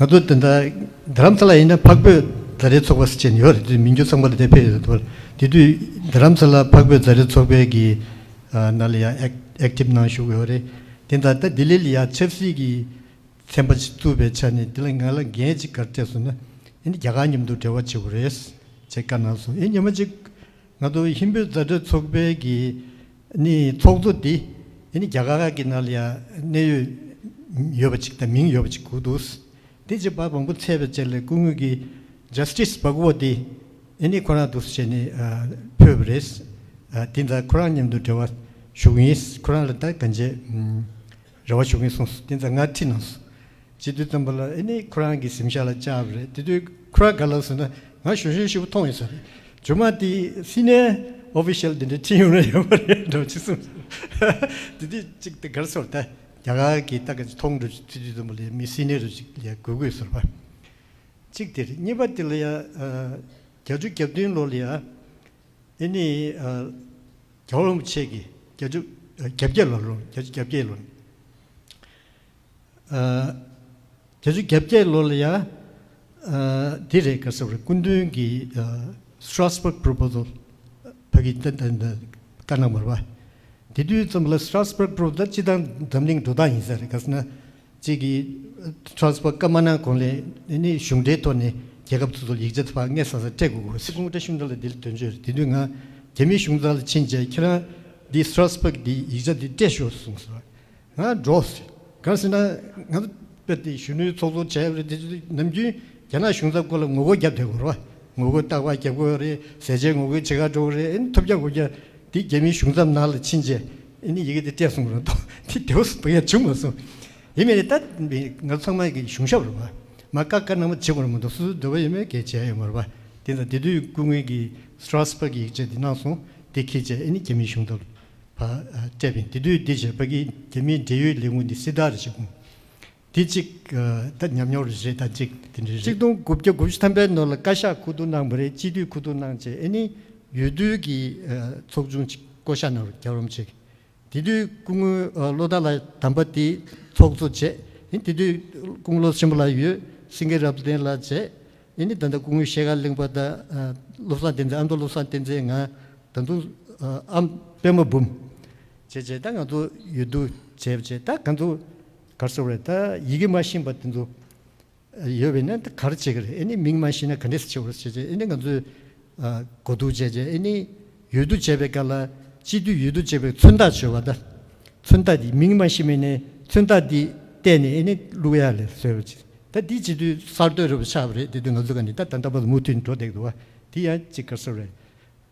ང་ཚོ་དེ་འདྲ་རྡ་རམ་ས་ལ་ཡིན་ན་འཕགས་བོད་མཛའ་འབྲེལ་ཚོགས་པ་ཟེར་བྱས་ནས་ཡོད་རེད། དེ་མིང་རྒྱུ་ཚང་མ་ལ་དེ་ཕེབས་ཡོད་རེད། དེ་དུས་རྡ་རམ་ས་ལ་འཕགས་བོད་མཛའ་འབྲེལ་ཚོགས་པའི་གི་ཨ་ནང་ལ་ཡང་ཨེག་ཨེག་ཊིབ་ནང་ཞུགས་ཡོད་རེད། དེ་འདྲ་ད་ལྡི་ལི་ལ་ཡང་ཆབ་སྲིད་ཀྱི་ཚན་པ་ཞིག་བཙུགས་པའི་ཆ་ནས་དེ་ལ་ང་ལ་འགན་ཅིག་ག་རེ་སྤྲད་སོང་ན་ཨ་ནི་རྒྱ་གར་མཉམ་དུ་འབྲེལ་བ་བྱེད་དགོས་རེད་ཅེས་བཀའ་གནང་སོང་། ཨ་ནི་ཉི་མ་གཅིག་ང་ཚོ་ཧིན་བོད་མཛའ་འབྲེལ་ཚོགས་པའི་གི་ནི་ཚོགས་གཙོ་འདི་ཨ་ནི་རྒྱ་གར་གྱི་ནང་ལ་ཡང་གནད་ཡོད་ཡོད་པ་ཅིག་དང་མིང་ཡོད་པ་ཅིག་དགོས་འདུག་དེ་རྗེས་བར་མང་པོ་ཚེས་པའི་རྗེས་ལ་སྐུ་ངོ་གི་ཇ་སི་ཊི་སི་བྷ་ག་ཝ་འདི་ཨ་ནི་ཁོ་རང་འདུག་སེ་བྱས་ནས་ཨ་ཕེབས་པ་རེད། ཨ་དེ་ད་ཁོ་རང་མཉམ་དུ་འབྲེལ་བ་ཞུ་གི་ཡིན། ཁོ་རང་ལ་ད་གང་བྱས་ཨམ་རེ་བ་ཞུ་གི་ཡིན་གསུངས་སོང་། དེ་ད་ང་ཁྲིད་གནང་སོང་། བྱེད་དུས་ཙམ་པ་ལ་ཨ་ནི་ཁོ་རང་གི་གཟིམ་ཤག་ལ་བཅར་བ་རེད། དེ་དུས་ཁོ་རང་ག་ལབ་ཟེར་ན་ང་གཞོན་གཞོན་ཞེ་པོ་མཐོང་ཡོད་ས་རེད། རྗེས་མ་དེ་སི་ནི་ཡར་ཨོ་ཕི་ཤལ་དེ་འདྲ་ཁྲིད་ཡོང་ན་ཡོད་མ་རེད་འགྲོ་ཅི་གསུངས་སོང་། དེ་དུས་གཅིག་དེ་གར་སོར་ད་རྒྱ་གར་གྱི་ད་ག་ཅིག་མཐོང་འགྲོ་ཅིག་ཚུད་དུས་ཙམ་པ་ལ་མི་སི་ནི་ཡར་རུ་ཅིག་ལ་དགོས་དགོས་ཟེར་བ་གཅིག་དེ་རེད། གཉིས་པ་དེ་ལ་ཡ་ཨ་བརྒྱད་ཅུ་གྱ་བདུན་ལོ་ལ་ཡ་ཨ་ནི་ཨ་རྒྱལ་བ་རིན་པོ་ཆེ་གི་བརྒྱད་ཅུ་ཨ་གྱ་བརྒྱད་ལོ་ལོ་བརྒྱད་ཅུ་གྱ་བརྒྱད་ལོ་ནས། ཨ་བརྒྱད་ཅུ་གྱ་བརྒྱད་ལོ་ལ་ཡ་ཨ་འདི་རེད་ག་ཟེར་བ་རེད། སྐུ་མདུན་གྱི་ཨ་Strasbourg Proposal ཕ་གི་ད་ད་ད་བཀའ་གནང་བ་རེད་པ། དེ་དུས་ཙམ་ལ་Strasbourg Proposal ད་སྤྱི་བཏང་འཛམ་གླིང་འགྲོ་སྟངས་ཡིན་ས་རེད། ག་ཟེར་ན་གཅིག་གིས་Strasbourg་བཀའ་མ་གནང་གོང་ལ་ནི་གཞུང་འབྲེལ་ཐོག་ནས་ རྒྱལ་ཁབ་སོ་སོར་ཡིག་ཆ་དེ་ཕར་སྔ་ས་ས་སྤྲད་དགོས་དགོས་ཟེར། སྐུ་ངོ་བཀྲ་ཤིས་དོན་གྲུབ་ལ་འདི་ལ་དོན་གཅོད་རེད། དེ་དུས་ང་རྒྱ་མིའི་གཞུང་ཚབ་ལ་ཕྱིན་བྱས་ཁྱེད་རང་འདི་སི་ཊ་སི་སྦག་འདི་ཡིག་ཆ་འདི་སྤྲད་ཤོག་གསུངས་སོང་། ང་འགྲོ་ཟེར། གང་ཟེར་ན་ང་ཚོ་དཔེ་དེ་གཞོན་ནུའི་ཚོགས་གཙོ་བྱས་པ་རེད། དེ་ཚོ་ནམ་རྒྱུན་རྒྱ་ནག་གཞུང་ཚབ་སྐོར་ལ་ངོ་རྒོལ་རྒྱབ་བསྡད་དགོས་རེད་བ། ངོ་རྒོལ་རྟག་པར་རྒྱབ་དགོས་རེད། ཟས་བཅད་ངོ་རྒོལ་བྱེད་གར་འགྲོ་དགོས་རེད། ཨེ་ནི་ཐོབ་རྒྱག་དགོས་རྒྱག་དེ་རྒྱ་མིའི་གཞུང་ཚབ་ནང་ལ་ཕྱིན་བྱས་ཨེ་ནི་ཡི་གེ་དེ་སྤྲད་སོང་རེད་དོ། དེ་དེ་བ་སུ་བ་ཡ་བྱུང་མ་སོང་། ཡིན་མིན་རེད། ད་ང་ཚང་མ་གི་གཞུང་ཞབས་རེད་བ། མ་བཀའ་བཀའ་གནང་མ་བྱེད་དགོས་རེད་མ་གཏོགས་སོ་སོའི་འདོད་པ་ཡོད་མེད་གལ་ཆེ་ཡ་ཡོད་མ་རེད་བ། དེ་ཙང་དེ་དུས་སྐུ་ངོ་གིས་སི་ཊ་སི་སྦག་གི་ཡིག་ཆ་དེ་གནང་སོང་། དེ་འཁྱེར་བྱས་ཨེ་ནི་རྒྱ་མིའི་གཞུང་ཚབ་ཕར་སྤྲད་པ་ཡིན། དེ་དུས་འདི་བྱས་ཕ་གི་རྒྱ་མིའི་འབྲེལ་ཡོད་ལས་ཁུངས་འདི་སི་ཏཱ་རེད་བྱེད་ཁུངས། དེ་གཅིག་ཨ་ད་ཉམས་མྱོང་རེ་རེ་ད་གཅིག་དེ་འདྲ་རེད། གཅིག་སྟོང་དགུ་བརྒྱ་དགུ་བཅུ་ཐམ་པའི་ནང་ལ་བཀའ་ཤག་ཁུ་བསྡུ་གནང་བ་རེད། སྤྱི་འཐུས་ཁུ་བསྡུ་གནང་བྱས་ཨེ་ནི་འོས་བསྡུ་གི་ཨ་ཚོགས་ཆུང་གཅིག་བསྐོ་བཞག་གནང་བ་རྒྱལ་བ་རིན་པོ་ཆེ་གིས། དེ་དུས་སྐུ་ངོ་ཨ་བློ་བདག་ལགས་དམ་པ་དེ་ཚོགས་གཙོ་བྱས། ཨེ་དེ་དུས་སྐུ་ངོ་བློ་ཆེན་པོ་ལགས་ཡོད། སེང་གེ་རབ་བརྟན་ལགས་བྱས། ཨེ་ནི་ད་ལྟ་སྐུ་ངོ་ཤེལ་དཀར་གླིང་པ་དང་ཨ་བློ་བཟང་བསྟན་འཛིན། ཨ་མདོ་བློ་བཟང་བསྟན་འཛིན། ང་ད་དུང་ཨ་ཨམ་པད་མ་འབུམ་བྱས་བྱས་ད་ང་ཚོ་འོས་བསྡུ་བྱས་བྱས་ད་ང་ཚོ་ག་རེ་ཟེར་དགོས་རེད། ད་ཡི་གེ་མ་ཤེས་པ་དེ་ཚོ་ཡོད་པས་ན་ད་ག་རེ་བྱེད་ཀྱི་རེད། ཨེ་ནི་མིང་མ་ཤེས་ན་ག་འདྲས་སེ་བྱེད་དགོས་རེད་བྱས་བྱས་ཨེ་ནི་ང་ཚོས་ཨ་གོ་བསྡུར་བྱས་བྱས་ཨེ་ནི་འོས་བསྡུ་བྱས་པའི་སྐབས་ལ་སྤྱི་འཐུས་འོས་བསྡུ་བྱས་པའི་མཚོན་རྟགས་བྱོས་པ། ད་མཚོན་རྟགས་འདི་མིང་མ་ཤེས་མིན་ནས་མཚོན་རྟགས་འདི་བལྟས་ནས་ཨེ་ནི་བླུག་ཡག་ལས་བཟོས་པ་ཅིག་ད་འདི་སྤྱི་འཐུས་གསར་གཏོད་རེད་པ་ཆགས་པ་རེད། དེ་དུས་ང་ཚོ་ག་ནས་ད་ད་ལྟ་བར་དུ་མུ་མཐུད་འགྲོ་བསྡད་འདུག་བ། དེ་ཡང་ཅིག་ག་རེ་ཟེར་དགོས་རེད།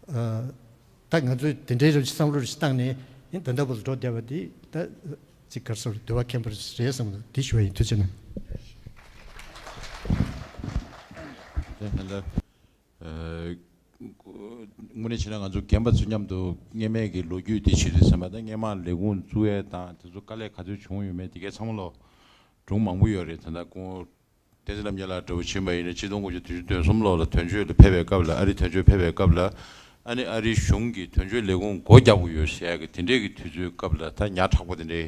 ཨ། ད་ང་ཚོས་དེ་འདྲའི་རབ་ཅིག་བསམ་བློ་རེ་ཞིག་བཏང་ནས་ཡིན་ད་ལྟ་བར་དུ་འགྲོ་བསྡད་པ་དེ་ད་ཅིག་ག་རེ་ཟེར་འདོད་པ་ཁེངས་པ་རེད་བསམ་འདི་ཞུ་བ་ཡིན། ཐུགས་རྗེ་གནང་། དེ་ལ་ཨ་དངོས་གནས་བྱས་ན་ང་ཚོ་རྒན་པ་ཚོ་མཉམ་དུ་སྔས་མའི་གི་ལོ་རྒྱུས་དེ་བྱེད་དུས་ཙམ་པ་ད་སྔས་མ་ལས་ཁུངས་བཙུགས་ཡས་དང་དེ་ཚོ་དཀའ་ལས་ག་ཚོད་བྱུང་ཡོད་མེད་དེ་གའི་ཚང་མ་ལོ་སྒྲུང་མང་པོ་ཡོད་རེད། ད་ལྟ་ཁོང་བསྟན་འཛིན་རྣམ་རྒྱལ་ལགས་འདྲ་བོ་ཕྱིན་པ་ཡིན་ན་ཆིག་སྟོང་དགུ་བརྒྱ་བདུན་ཅུ་དོན་གསུམ་ལོ་ལ་དོན་གཅོད་ལ་ཕེབས་པའི་སྐབས་ལ་ཨ་རི་དོན་གཅོད་ཕེབས་པའི་སྐབས་ལ་ཨ་ནི་ཨ་རིའི་གཞུང་གིས་དོན་གཅོད་ལས་ཁུངས་སྒོ་རྒྱག་དགོས་ཡོད་ཟེར་ཡག་གི་དེ་འདྲའི་གི་དུས་ཚོད་སྐབས་ལ་ད་ཉ་ཕྲག་པ་དེ་འདྲའི་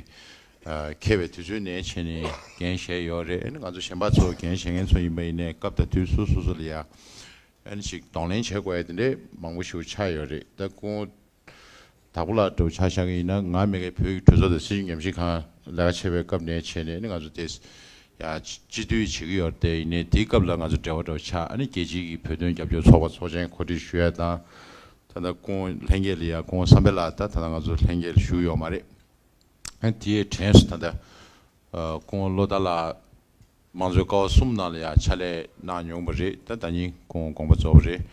ཨ་འཁེལ་བའི་དུས་ཚོད་ནས་བྱས་ནས་འགན་བཞེས་ཡོད་རེད། ཨ་ནི་ང་ཚོ་གཞན་པ་ཚོ་འགན་བཞེས་མཁན་ཚོ་ཡིན་པ་ཡིན་ནའི་སྐབས་དང་དུས་སོ་སོ་སོ་ལ་ཡ་ཨ་ནི་ཞིག་གདོང་ལེན་བྱེད་དགོས་ཡ་དེ་འདྲའི་མང་པོ་ཞིག་ཆགས་ཡོད་རེད། ད་ཁོང་དྭགས་པོ་ལགས་འདྲ་བོ་ཆ་བཞག་གི་ཡིན་ན་ང་མི་སྒེར་བོད་ཀྱི་གྲོས་ཚོགས་དང་སྲིད་བྱུས་ཉམས་ཞིབ་ཁང་ལས་ཀ་བྱེད་པའི་སྐབས་ནས་བྱས་ནས་ནི་ང་ཚོ་དེ་ཡ་སྤྱི་འཐུས་བྱེད་ཀྱི་ཡོད་རེད་དེ། ཡིན་ནའི་དེའི་སྐབས་ལ་ང་ཚོ་འབྲེལ་བ་འདྲ་བོ་ཆགས། ཨ་ནི་རྒྱལ་སྤྱིའི་གི་བོད་དོན་རྒྱབ་སྐྱོར་ཚོགས་པ་ཚོགས་ཆེན་གོ་སྒྲིག་ཞུ་ཡ་དང་། ད་ལྟ་ཁོང་ལྷན་རྒྱས་ལ་ཡ་ཁོང་བསམ་འཕེལ་ལགས་ད་ད་ལྟ་ང་ཚོ་ལྷན་རྒྱས་ལ་བཞུགས་ཡོད་མ་རེད། ཨ་ནི་དེའི་དྲན་སོ་ད་ལྟ་ཨ་ཁོང་བློ་ཐག་ལ་དམངས་གཙོའི་ཀ་བ་གསུམ་ནང་ལ་ཡང་ཕྱག་ལས་གནང་མྱོང་བ་རེད། ད་ད་ཉིན་ཁོང་དགོངས་པ་རྫོགས་པ་རེད།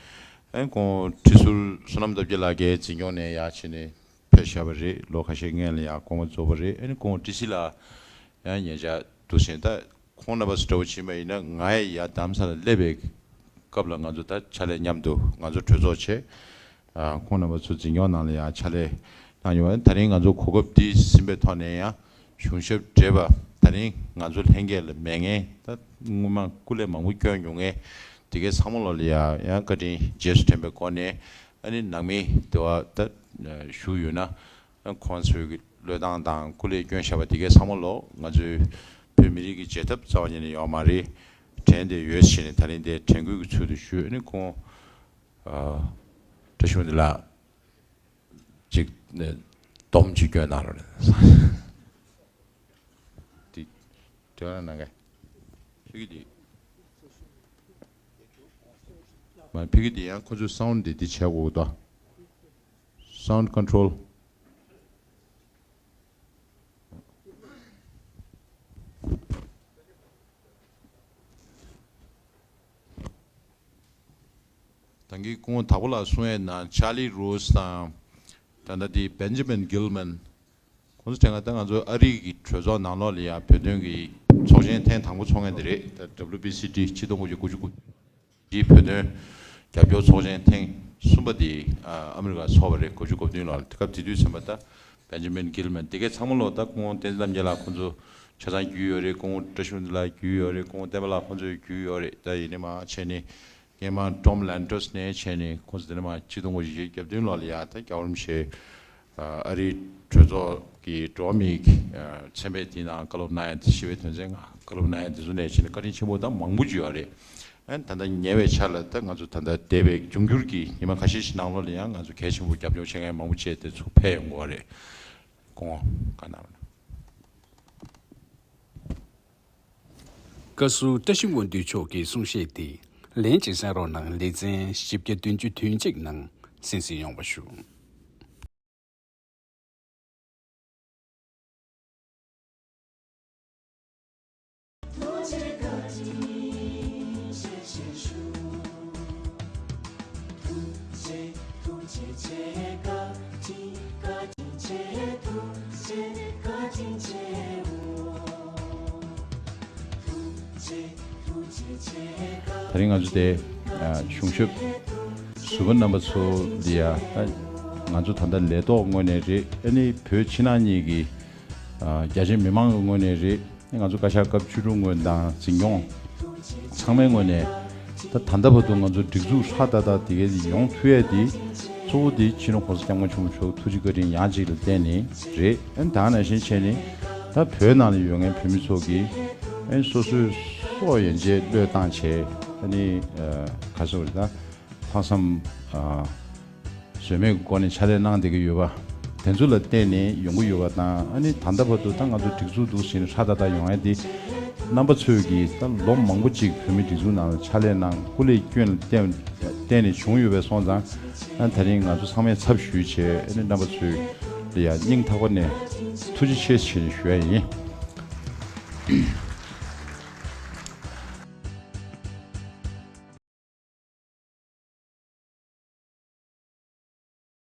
ཨ་ནི་ཁོང་ཁྲི་ཟུར་བསོད་ནམས་སྟོབས་རྒྱལ་ལགས་ཀྱིས་འཛིན་སྐྱོང་ནས་ཡར་བྱས་ནས་ཕེབས་བཞག་པ་རེད། ལོ་ཁ་ཤས་སྔོན་ལ་ཡང་དགོངས་པ་རྫོགས་པ་རེད། ཨ་ནི་ཁོང་ཊི་སི་ལ་ཡང་ཉེ་ཆར་འདུག་ཟིན། ད་ཁོང་རྣམ་པ་ཚོ་འདྲ་བོ་ཕྱིན་པ་ཡིན་ན་ང་ཡི་ཡར་རྡ་རམ་ས་ལ་སླེབས་པའི་སྐབས་ལ་ང་ཚོ་ད་ཕྱག་ལས་མཉམ་དུ་ང་ཚོ་གྲོས་ཚོགས་བྱས། ཨ་ཁོང་རྣམ་པ་ཚོ་འཛིན་སྐྱོང་ནང་ལ་ཡང་ཕྱག་ལས་གནང་ཡོད་པ། ད་རིང་ང་ཚོ་གོ་སྐབས་འདི་ཟིན་པའི་ཐོག་ནས་ཡང་གཞུང་ཞབས་བགྲེས་པ་ད་རིང་ང་ཚོ་ལྷན་རྒྱས་ལ་མེད་མཁན་ད་སྔོན་མ་སྐུ་ལས་མང་པོ་བསྐྱོན་མྱོང་མཁན་དེ་གའི་ཚང་མ་ལོ་ལ་ཡང་ཡང་བཀའ་དྲིན་རྗེས་སུ་དྲན་པའི་སྒོ་ནས་ཨ་ནི་ནང་མི་དེ་བ་ད་བཞུགས་ཡོད་ན་ཁོང་ཚོའི་གི་བློས་བཏང་དང་སྐུ་ལས་བསྐྱོན་བཞག་པ་དེ་གའི་ཚང་མ་ལོ་ང་ཚོའི་བོད་མི་རིགས་ཀྱི་བྱེད་ཐབས་རྩ་བ་ཉིད་ནས་ཡོད་མ་རེད། དྲན་དེ་ཡོད་ཕྱིན་ནས་ད་རིང་དེ་དྲན་སྐུལ་གྱི་ཚུལ་དུ་ཞུས། ཨ་ནི་ཁོང་ཨ་བཀྲ་ཤིས་དབང་འདུས་ལགས་ཅིག་ནས་སྡོམ་ཅིག་སྐྱོན་གནང་རོགས་གནང་། འདི་དྲན་གནང་གས། ཕ་གི་འདི་མ་ཕ་གི་འདི་ཡང་ཁོ་ཚོའི་སའུན་འདི་འདི་བྱས་དགོས་དོ། སའུན་ཁོན་ཊོལ། ད་གིན་ཁོང་དྭགས་པོ་ལགས་གསུང་ཡས་ནང་ཆར་ལི་རོ་སི་དང་ད་ལྟ་དེ་བེན་ཇ་མིན་གྷིལ་མན། ཁོང་ཚོ་དེ་སྔ་ད་ང་ཚོ་ཨ་རི་གི་གྲོས་ཚོགས་ནང་ལོགས་ལ་ཡང་བོད་དོན་གྱི་ཚོགས་ཆེན་ཐེངས་དང་པོ་ཚོགས་མཁན་དེ་རེད། ད་W B C D ཆིག་སྟོང་དགུ་བརྒྱ་དགུ་བཅུ་གོ་གཅིག་བོད་དོན་རྒྱབ་སྐྱོར་ཚོགས་ཆེན་ཐེངས་གསུམ་པ་དེ་ཨ་ཨ་མི་རི་ཀར་ཚོགས་པ་རེད། དགུ་བཅུ་གོ་བདུན་ལོ་ལ། དེ་སྐབས་དེ་དུས་ཚན་པ་ད་བེན་ཇ་མིན་གྷིལ་མན་དེ་གའི་ཚང་མ་ལོ་ད་ཁོང་བསྟན་འཛིན་རྣམ་རྒྱལ་ལགས་ཁོང་ཚོ་ཆ་ཚང་རྒྱུས་ཡོད་རེད། ཁོང་བཀྲ་ཤིས་དབང་འདུས་ལགས་རྒྱུས་ཡོད་རེད། ཁོང་བསྟན་པ་ལགས་ཁོང་ཚོའི་རྒྱུས་ཡོད་རེད། ད་ཡིན་ནའི་མ་བྱས་ནས་སྔས་མ་ཊོམ་ལན་ཊོས་ནས་བྱས་ནས་ཁོང་ཚོ་དེ་ནས་མ་ཆིག་སྟོང་དགུ་བརྒྱ་བརྒྱད་ཅུ་གྱ་བདུན་ལོ་ལ་ཡ་ད་རྒྱལ་བ་རིན་པོ་ཆེ་ཨ་རིའི་གྲོས་ཚོགས་ཀྱི་འགྲོ་བ་མིའི་ཚན་པའི་དེའི་ནང་བཀའ་སློབ་གནང་ཡ་དེ་ཞི་བའི་དོན་ཚན་ནང་བཀའ་སློབ་གནང་ཡ་དེ་ཚོ་ནས་བྱས་ནས་བཀའ་དྲིན་ཆེན་པོ་ད་མང་པོ་ཅིག་ཡོད་རེད། ཨ་ད་ལྟ་ཉེ་བའི་ཆར་ལ་ད་ང་ཚོ་ད་ལྟ་འདས་པའི་འབྱུང་འགྱུར་གྱི་ཉི་མ་ཁ་ཤས་ཤིག་ནང་ལོགས་ལ་ཡང་ང་ཚོ་གལ་ཆེན་པོ་རྒྱབ་སྐྱོར་བྱེད་མཁན་མང་པོ་བྱས་ཏེ་ཚུར་ཕེབས་ཡོང་གི་ཡོད་རེད། སྐུ་ངོ་བཀའ་གནང་། བཀའ་ཟུར་བཀྲ་ཤིས་དབང་འདུས་མཆོག་གི་གསུང་བཤད་དེ། ལན་གཅིག་གསན་རོགས་གནང་། ལེ་ཚན་བཞི་བརྒྱ་བདུན་ཅུ་དོན་གཅིག་ནང་གསན་གཟིགས་ཡོང་བ་ཞུ། ད་རིང་ང་ཚོ་དེ་གཞུང་ཞབས་ཟུར་པ་རྣམ་པ་ཚོ་འདི་ཡ་ང་ཚོ་ད་ལྟ་ལས་ཐོག་ངོས་ནས་རེད། ཨ་ནི་བོད་ཕྱི་ནང་གཉིས་ཀྱི་རྒྱ་ཆེ་མི་མང་གི་ངོས་ནས་རེད། ང་ཚོ་བཀའ་ཤག་སྐབས་བཅུ་དྲུག་ངོས་དང་འཛིན་སྐྱོང་ཚང་མའི་ངོས་ནས་ད་ད་ལྟ་བར་དུ་ང་ཚོ་སྒྲིག་འཛུགས་ཧྲ་ཏག་ཏག་དེ་གའི་ཡོང་ཐུབ་ཡས་དེ་གཙོ་བོ་དེ་སྤྱི་ནོར་༸གོང་ས་༸སྐྱབས་མགོན་ཆེན་པོ་མཆོག་ཐུགས་རྗེ་བཀའ་དྲིན་ཡང་གཅིག་ལ་བརྟེན་ནས་རེད། ཨ་ནི་ད་ནང་བཞིན་བྱས་ནས་ད་བོད་ནང་ལ་ཡོད་མཁན་བོད་མི་ཚོ་གིས་ཨ་ནི་སོ་སོའི་སྲོག་ཡན་ཆད་བློས་བཏང་བྱས། ཨ་ནི་ག་རེ་ཟེར་དགོས་རེད། ད་ལྷག་བསམ་ཟོལ་མེད་ཀྱི་སྒོ་ནས་ཕྱག་ལས་གནང་བསྡད་ཀྱི་ཡོད་པ་དེ་ཚོ་ལ་བརྟེན་ནས་ཡོང་གི་ཡོད་པ་དང་། ཨ་ནི་ད་ལྟ་བར་དུ་ད་ང་ཚོ་སྒྲིག་འཛུགས་འདུག་ཟིན་ཧྲ་ཏག་ཏག་ཡོང་ཡ་དེ་རྣམ་པ་ཚོས་ཀྱིས་ད་ལོ་མང་པོ་ཅིག་བོད་མི་སྒྲིག་འཛུགས་ནང་ལ་ཕྱག་ལས་གནང་། སྐུ་ལས་བསྐྱོན་ལ་བརྟེན་བརྟེན་ནས་བྱུང་ཡོད་པས་སོང་ཙང་། ཨ་ད་རིང་ང་ཚོ་ཚང་མས་ཚབ་ཞུས་བྱས། ཨ་ནི་རྣམ་པ་ཚོས་ལ་ཡ་སྙིང་ཐག་པ་ནས་ཐུགས་རྗེ་ཆེ་ཞེས་ཞུ་ཡ་ཡིན།